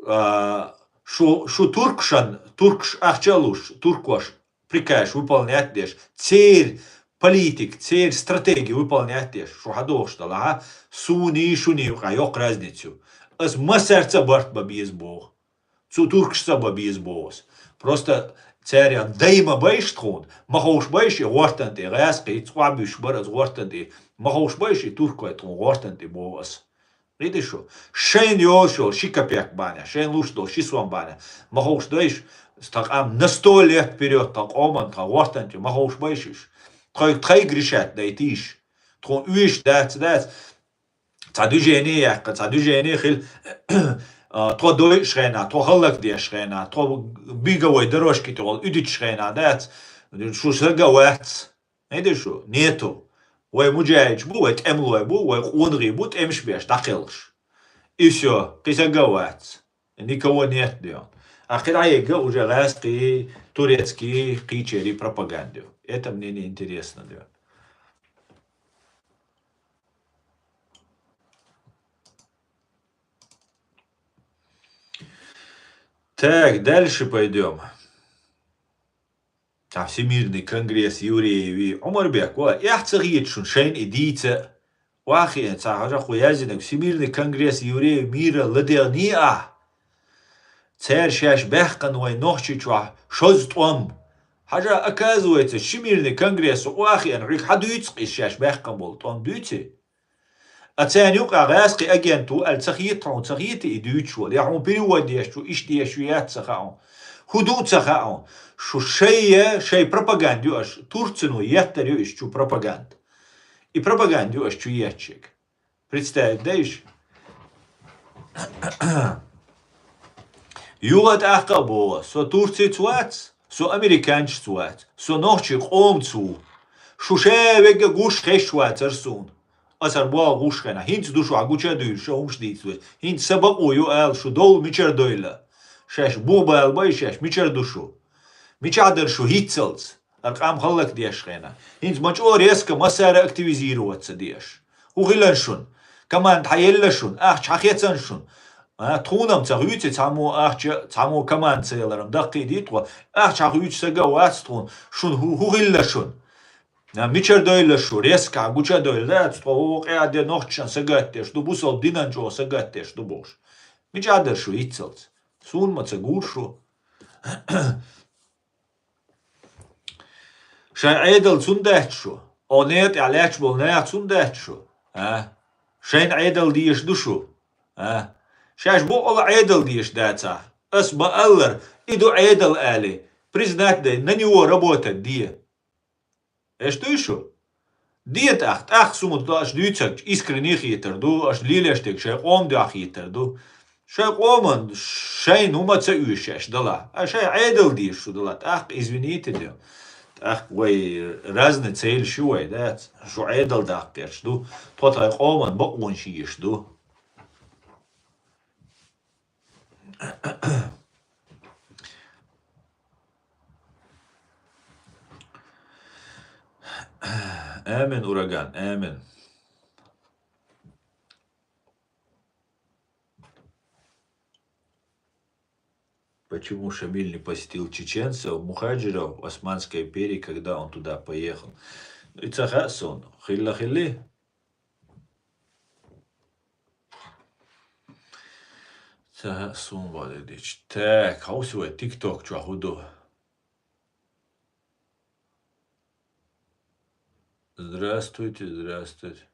А, шу, шу туркашан, туркаш ахча а луш, туркош приказ выполнять деш, церан политика, церан стратеги выполнять деш, шу хьадохуш далахь, суний, шуний юкъахь йоккха разница ю. Ас массаьрца а барт бан беза боху. Цу туркашца а бан беза боху ас. Просто цара дай ма байша тхуна, ма ховш байша и гӀортан тӀе, гӀаьскхий, цкъа буьйш бара ас гӀортан тӀе, ма ховш байша и туркой тхуна гӀортан тӀе боху ас. Кхиъний шу, шайна йолуш йолу ши капек бахьанехь, шайна луш долу ши сом бахьанехь, ма ховш дайша, тхан къам на сто лет вперёд тхан къоман, тхан гӀортан тӀе, ма ховш байша уьш. Тхайга, тхайга решать дайтийша. Тхуна уьш дац, дац. Цхьа движение яккха, цхьа движение хила, а, тхо дойуш хенахь, тхо хӀаллакдеш хенахь, тхо беговой дорожки тӀе волу уьдучу хенахь дац, шу сага вац. Кхиъний шу, нету. Вай муджахидаш бу, вай тӀемалой бу, вай къонахий бу, тӀемаш беш дӀакхелхаш. И всё, кхин сага вац. Никого нет, ден. А кхин дӀаегга уже гӀаьскхий, турецкий, кхечерий пропаганда. Это мне не интересно, ден. Так, дальше пойдём. Цхьа Всемирный конгресс евреев, Ӏумарбек, ва, эхь ца хета шуна шайна и дийца? Вахиъна цхьа хьажа кху яздинарг, Всемирный конгресс евреев мира ладегӀний ахь? Цара шаьш баьккхина вайн Нохчийчохь шозза тӀом. Хьажа, оказывается, Всемирный конгресс вахиъна хьуьга хьадуьйцу-кх иза шаьш баьккхина болу тӀом, дуьйций? А царна юкъахь гӀаьскхи агент ву аьлла ца хета хьуна, ца хета и дуьйцуш волу? Я хьуна перевод еш ву, иштта еш ву, яц ца хаьа хьуна. ХӀун ду ца хаьа хьуна? Шу шайя, шайн пропаганда ю аша, турцино еттар ю иша чу пропаганда. И пропаганда ю аша чу етташ ерг. Представить дайша? Юха тӀаккха а боху, со турцица вац, со американчица вац, со нохчийн къомаца ву. Шу ша вегга гуш хезаш вацара суна. Аса хӀара болх гуш хенахь, хӀинца ду шу хьан гуча а дуьйлуш, ша хӀумаш дийца веза. ХӀинца сан бакъо ю ала, шу довла мичара дойла? Шаьш бух бала бай, шаьш мичара ду шу? Мичахь дара шу хӀинццалц? ХӀара къам хӀаллакдеш хенахь. ХӀинца ма чӀогӀа резко массара активизироваться дезаш. ХӀун хилла шуна? Команда хьан елла шуна? Ахча хьан хецна шуна? А, тхуна-м ца хуьйцу цхьаммо ахча, цхьаммо команда ца ялар-м даккхийдий тхо. Ахча хьан хуьйцу сага а вац тхуна. Шуна хӀу-, хӀун хилла шуна? А, мичара дойла шу? Резко хьан гуча а дойла дац тхо, хӀокху къаьхьа де нохчашна сагатдеш ду, бусалба динан чӀогӀа сагатдеш ду бохуш. Мичахь дара шу хӀинццалц? Суна ма ца гур шу. Шайн Ӏедал цун дац шу? О, некъа тӀехь лаьтташ болу нах цун дац шу? А? Шайна Ӏедал дезаш ду шу? А? Шаьш боккъала Ӏедал дезаш дацахь, ас ма-аллара, и ду Ӏедал али, признать дай, на него работать де. Эш дуй шу? Де тӀаккха, тӀаккха суна аша дуьйцург искренне хетар ду, аша лелош дерг шайн къоман дуьхьа хетар ду. Шайн къоман шайна хӀума ца оьшу шаьш далахь, а шайн Ӏедал дезаш шу далахь, тӀаккха извините де. ТӀаккха вай разный цели шу вай, дац? Шу Ӏедал даккха гӀерташ ду, тхо тхайн къоман бакъонаш езаш ду. Амин, ураган, амин. Почему Шамиль не посетил чеченцев, мухаджиров Османской империи, когда он туда поехал? Ну, и ца хаьа суна. Хилла хилли? Ца хаьа суна, Валерьевич. Так, хьовса вай, TikTok чохь хӀун ду? Здравствуйте, здравствуйте.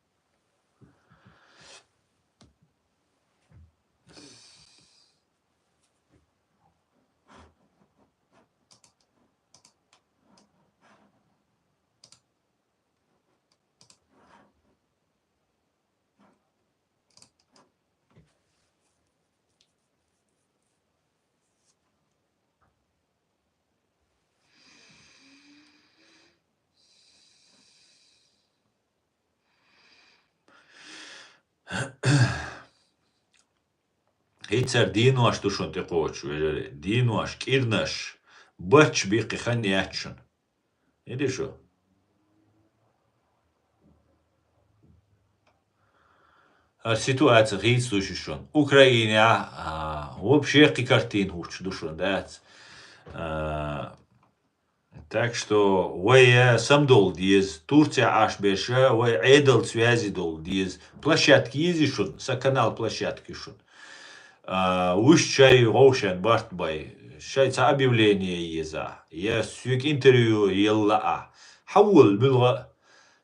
ХӀинцара денош ду шуна тӀекхочуш, вежарий. Денош, кӀирнаш, бачча баккхий хан яц шуна. ХӀинца шу? ХӀара ситуаци хийца ду шуна. Украинехь, а, вообще кхин картина хӀуттуш ду шуна, дац? А, так что вай, э, самадовла деза. Турцехь Ӏаш берш, вай Ӏедалца связи довла деза. Площадка езий шуна, сан канал площадка ю шуна. А, вуьшта шайн вовшен барт бай, шайн цхьа объявление еза, я соьга интервью елла а. Хьан волу муьлха а?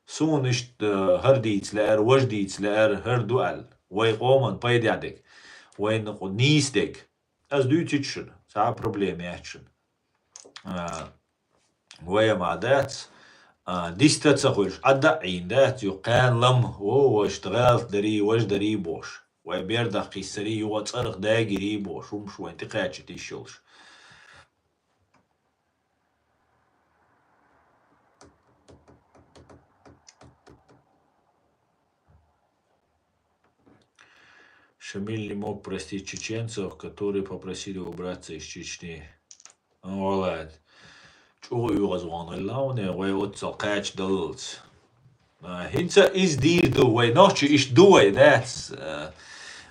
Суна иштта, э, хӀара дийца лаьара, важа дийца лаьара, хӀара ду аьлла. Вай къоман пайдехь дерг, вайна кху нийса дерг. Ас дуьйцуьйту шуна, цхьа а проблема яц шуна. А, вай ма дац, а, диста ца хуьлуш, Ӏадда а Ӏийна дац, юха кхана лам, о, вайшта гӀалат дарий, важа дарий бохуш. Вай бердах кхиссарий, юха цӀарах дагирий бохуш, хӀумаш вайн тӀекхачийта йиш йолуш. Шамиль не мог простить чеченцев, которые попросили убраться из Чечни. Валлахь. ЧӀогӀа оьгӀаз вахана хилла хьуна, вай оццал кхача даллалц. А, хӀинца иза дийр ду, вай нохчий иштта ду вай, дац? А,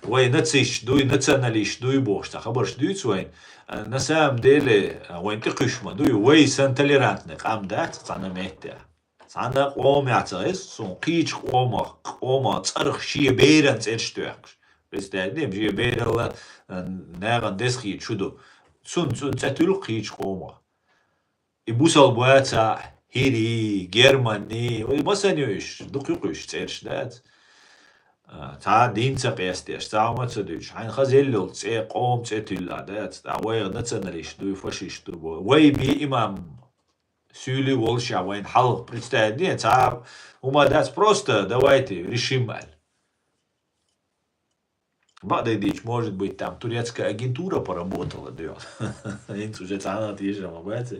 вай нацисташ дуй, националисташ дуй бохуш, цхьа хабарш дуьйцу вайн. А, на самом деле, а, вайн тӀекхуьш ма дуй, вай сан толерантный къам дац цхьана меттехь. Цхьана къомехь ца хеза суна кхечу къомах, къоман цӀарах шен беран цӀераш тоьхкуш. Представь, шен бералла, а, нахана деза хеташ хӀун ду. Цунна, цунна цӀе туьллу кхечу къомах. И бусалба вацахь, хӀирий, германний, вай масанна ю уьш, дукха ю-кх уьш цӀераш, дац? А, цхьа дин ца къестеш, цхьа хӀума ца дуьйцуш, хьайна хаза елла йолу цӀе, къоман цӀе туьллу, дац? ТӀаккха вайх националисташ дуй, фашисташ ду бо. Вай бен имам суьйлий волуш а вайна хьалха представить де, цхьа хӀума дац, просто давайте решим аьлла. Бакъдерг дийцича, может быть, там турецкая агентура поработала, да. ХӀинца уже цхьанна тешам ма бац.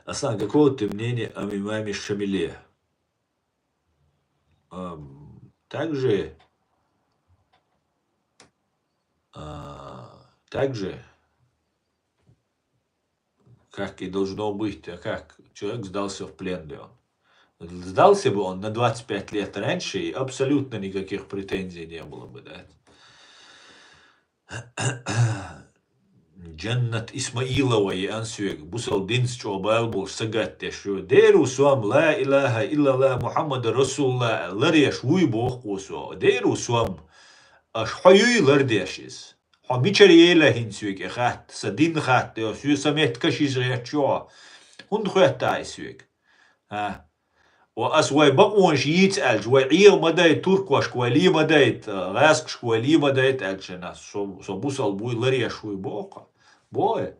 Аслан, какого ты мнения об имаме Шамиле? Ам, также, а, также Как и должно быть, а как? Человек сдался в плен, да он. Сдался бы он на двадцать пять лет раньше, и абсолютно никаких претензий не было бы, да. Джаннат Исмаилова еана соьга, бусалба динца чӀогӀа бала болуш сагатдеш ю. Дера ву сом, ла илаха иллаллах Мухаммад расулуллах, ларъеш вуй боху со. Дера ву сом, аша хьо юй лардеш иза. Хьо мичара ела хӀинца соьга и хатта, сан дин хатта, йо, соьга сан меттигаш йижа гӀерташ йо хьо? ХӀунда хоьтту ахь и соьга? А? О, ас вай бакъонаш йийца аьлча, вай Ӏеха ма дайта туркошка, вай ле ма дайта, гӀаскхашка вай ле ма дайта аьлча, ас со, со бусалба вуй, ларъеш вуй боху. Бой.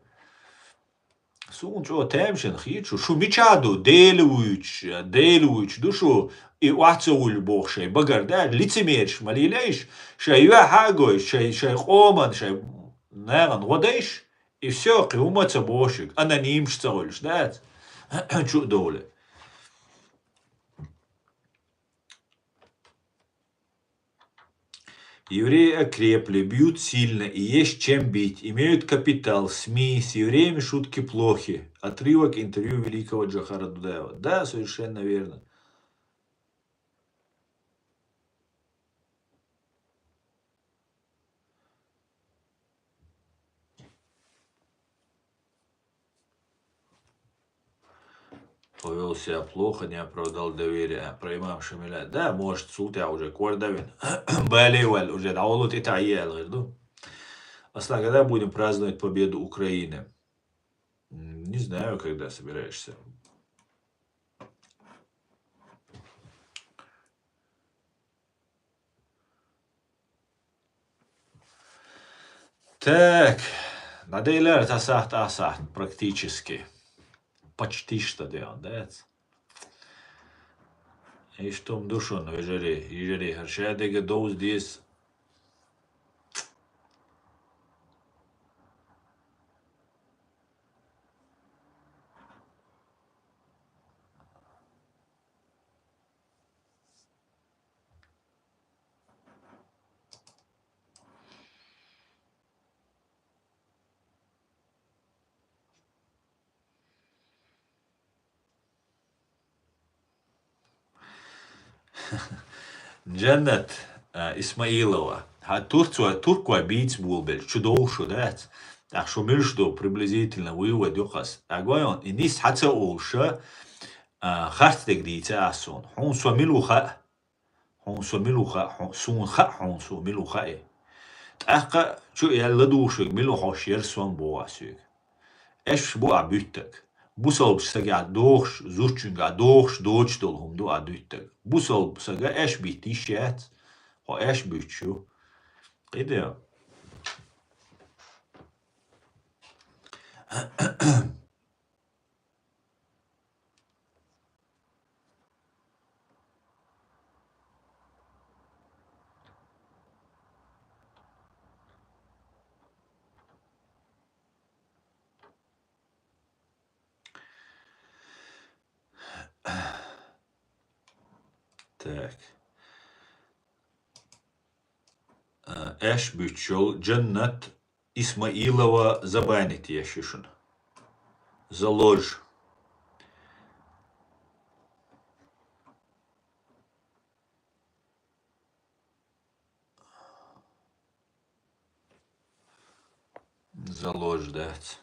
Суна чӀогӀа тамашийна хета шу. Шу мичахь ду? Дела вуьйцуш, Дела вуьйцуш ду шу, и охьа ца вуьллу боху шайн багара, да? Лицемераш ма лелайша, шайн юьхь а гойш, шайн, шайн къоман, шайн нахана гӀо дайша, и всё, кхин хӀума ца боху шуьга, анонимаш ца хуьлуш, дац? Чу а довлий. Евреи окрепли, бьют сильно и есть чем бить, имеют капитал, СМИ, с евреями шутки плохи. Отрывок интервью великого Джохара Дудаева. Да, совершенно верно. Повёл себя плохо, не оправдал доверия. А, про имам Шамиля. Да, может, цул тӀаьхьа уже кӀордавина. Бале ваьлла уже дӀаволло тӀе таӀе аьлла гӀир ду. Аслан, когда будем праздновать победу Украины? М, не знаю, когда собираешься. Так, надоело это сахт, а сахт, практически. Почти что дело, да? И что м душон, вежарий, вежарий, харша дега доуз дис. Джаннат, а, Исмаилова. Хьан турцо-, туркой бийца болабелча, чу довла шу, дац? ТӀаккха шу муьлш ду, приблизительно вывод ю хас. Агойон, и нийса хьа ца олуша, а, харц дерг дийца ас суна. Хьуна со мила ву хаьа? Хьуна со мила ву хаьа, хьу-, суна хаьа хьуна со мила ву хаьа. ТӀаккха чу аьлла ладугӀуш верг мила ву хьо шера сом боху ас соьга. Эшпаш бу ахь буьттаг. Бусалба сагахь дохуш, зудчуьнгахь дохуш доцуш долу хӀума ду ахь дуьттаг. Бусалба сага эш битта йиш яц, хьо эш буьттуш ю. Кхидер. Так. Э, эш буьттуш йолу Джаннат Исмаилова забанить еш ю шуна. За ложь. За ложь, дац.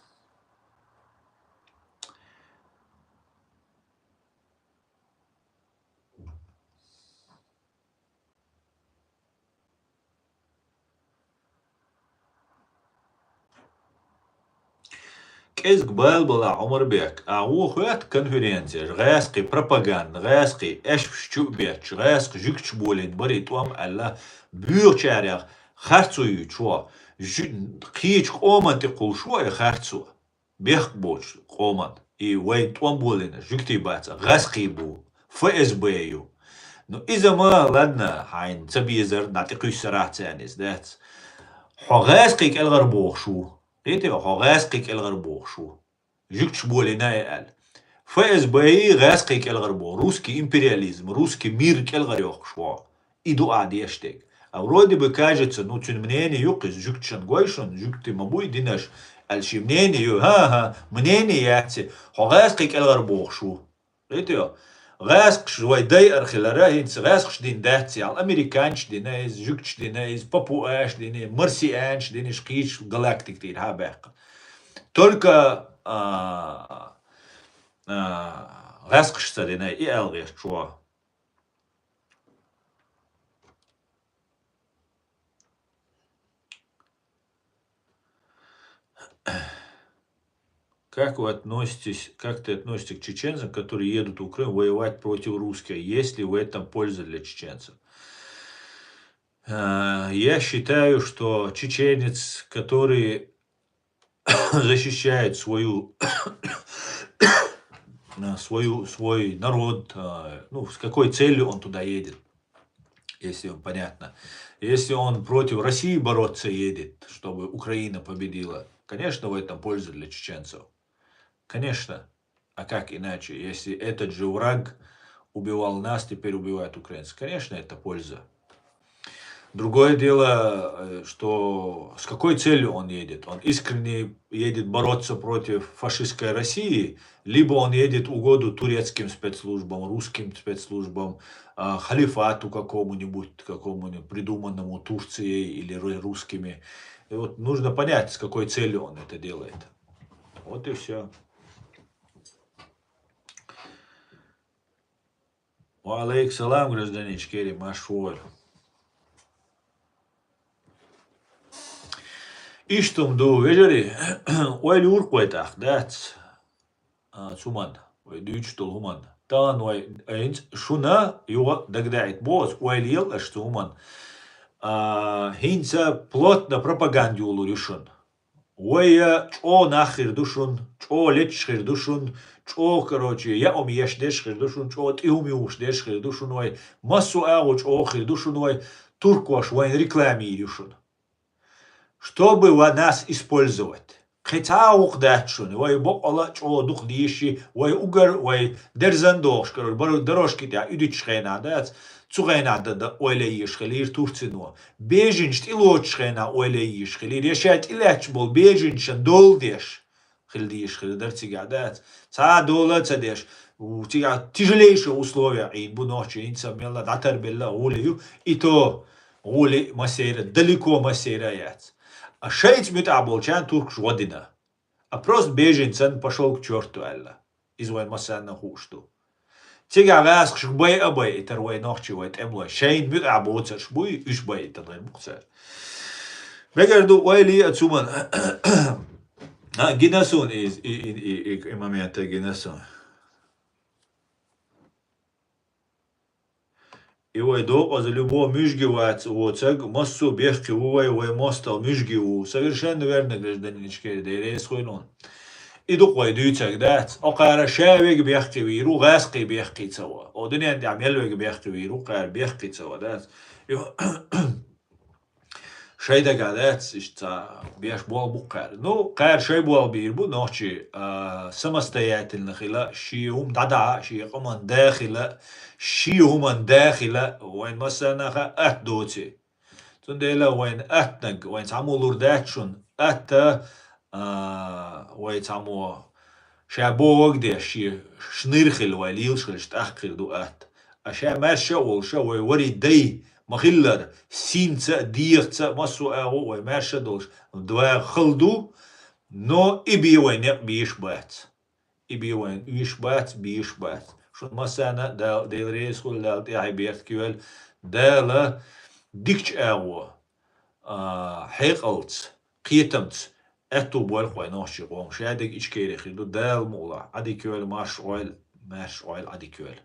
КӀезиг бала балахь, Ӏумарбек, а вон хоьтту конференцеш, гӀаьскхи пропаганда, гӀаьскхи эшпаш чу а бетташ, гӀаьскхи жуьгташ болийна барий тӀом аьлла, боьхачарех харцо юьйцуш ву. Жу-, кхечу къоман тӀе кхуллуш ву и харцо. Бехк боцу къоман. И вайн тӀом болийна жуьгтий бац, гӀаьскхий бу, ФСБ ю. Ну, иза ма, ладно, хьайна ца безар, дӀа тӀекхуьссарахь царна иза дац. Хьо гӀаьскхий кӀелгӀар бохуш ву. Кхетий, хьо гӀаьскхий кӀелгӀар бохуш ву. Жуьгташ болийна и аьлла. ФСБ и гӀаьскхий кӀелгӀар боху. Русский империализм, русский мир кӀелгӀар йохкуш ву. И ду ахь деш дерг. А вроде бы кажется, ну, цуьнан мнение ю-кх иза, жуьгташна гой шуна, жуьгтий ма буй динарш, аьлла шен мнение ю. ХӀан-хӀа, мнение яц и, хьо гӀаьскхий кӀелгӀар бохуш ву. Кхетий? ГӀаьскхаш вай дайар хилара, хӀинца гӀаьскхаш дина дац и аьлла, американцаш дина иза, жуьгташ дина иза, папуаш дина, марсианцаш дина, иштта кхечу галактика тӀера хьа а баьккхина. Только, а, а, гӀаьскхаш ца дина, и аьлла гӀерташ ву. Как вы относитесь, как ты относишься к чеченцам, которые едут в Украину воевать против русских? Есть ли в этом польза для чеченцев? Э, Я считаю, что чеченец, который защищает свою, э, свою, свой народ, э, ну, с какой целью он туда едет, если вам понятно. Если он против России бороться едет, чтобы Украина победила, конечно, в этом польза для чеченцев. Конечно. А как иначе, если этот же враг убивал нас, теперь убивает украинцев? Конечно, это польза. Другое дело, э, что с какой целью он едет? Он искренне едет бороться против фашистской России, либо он едет в угоду турецким спецслужбам, русским спецслужбам, а, халифату какому-нибудь, какому-нибудь придуманному Турцией или ру- русскими. И вот нужно понять, с какой целью он это делает. Вот и все. Ва алейкум салам, гражданин Ичкери, марш войла. Иштта ду, вежарий, ойла юркъой тӀаккха, дац? А, цу ман, вай дуьйцуш долу хӀуманна. Тахана вай, айнц, шуна юха дагадеӀийта боху аса, ойла ел аша цу хӀуманна. А, хӀинца плотно пропаганда юлур ю шуна. Вай чӀогӀа нах хир ду шуна, чӀогӀа леташ хир ду шуна, чӀогӀа, короче, яа хӀума еш деш хир ду шуна, чӀогӀа тӀе хӀума юхуш деш хир ду шуна вай, массо а агӀо чӀогӀа хир ду шуна вай, туркоша вайна реклама йийр ю шуна. Чтобы ва нас использовать. Кхин цхьа а гӀуллакх дац шуна, вай бакъала чӀогӀа дукха дийши, вай угар, вай дерзан дохуш, короче, бар-, дорожки тӀехь уьдучу хенахь дац, цу хенахь дан, дан ойла еш хилийра Турцино. Беженцаш тӀелоцучу хенахь ойла еш хилийра, я ша тӀелаьтташ болу беженцашна дола деш хила дийш хир дара цигахь, дац? Цхьа а дола а ца деш, у, цигахь тяжелейших условиях Ӏийна бу нохчий, хӀинца мелла дӀатарбелла а гӀуле ю, и то гӀуле а массеран, далеко массеран а яц. А шайца муьтӀахь болчарна туркаша гӀо дина. А просто беженцан пошёл к чёрту аьлла. Иза вайн массарна хууш ду. Цигахь гӀазкхашка байа а байийтар вай нохчий, вай тӀемалой. Шайна муьтӀахь боцурш буй, уьш байийтар дара бу-кх цара. Мегар ду, ойла е а цу ман. А, гина суна иза, и, и, и, и, и момент гина суна. И вай докъаза любо муьжги вац воцаг, массо а бехке ву вай, вай мостагӀа муьжги ву. Совершенно верно, гражданин Ичкери, Дела реза хуьлда хьуна. И ду-кх вай дуьйцаг, дац? Окхара ша верг бехке вийр ву, гӀазкхий бехке ца во. О, дуьнен тӀехь мел верг бехке вийр ву, кхара бехке ца во, дац? Ю-, шайн дагахь дац, иштта беш болу бу-кх кхара. Ну, кхара шайн болу бийр бу нохчий, а, самостоятельно хила, шен хӀума дӀадахьа, шен къаман да хила, шен хӀуман да хила, вайн массарна а атта доций. Цундела вайн аттанаг, вайн цхьаммо лур дац шуна, атта, а, вай цхьаммо ша бохург деш, шен шныр хила, вай лелаш хилча тӀаккха хир ду атта. А ша маьрша а волуш, вай вари дай ма-хиллара, синца а, дегӀаца а, массо а агӀо а вай маьрша а долуш, дагахь хала ду, но и бен вайн некъ беш бац. И бен вайн уьш бац, беш бац. Шун массарна а Дала, Дела реза хуьлда, Дала тӀаьхье беркате йойла. Дала дикачу агӀор, а, хьекъалца, кхетамца аьтто бойла-кх вайн нохчийн къоман. Шадерг Ичкери хир ду, Дала мукъалахь. Ӏадика йойла, марша Ӏойла, маьрша Ӏойла, Ӏадика йойла.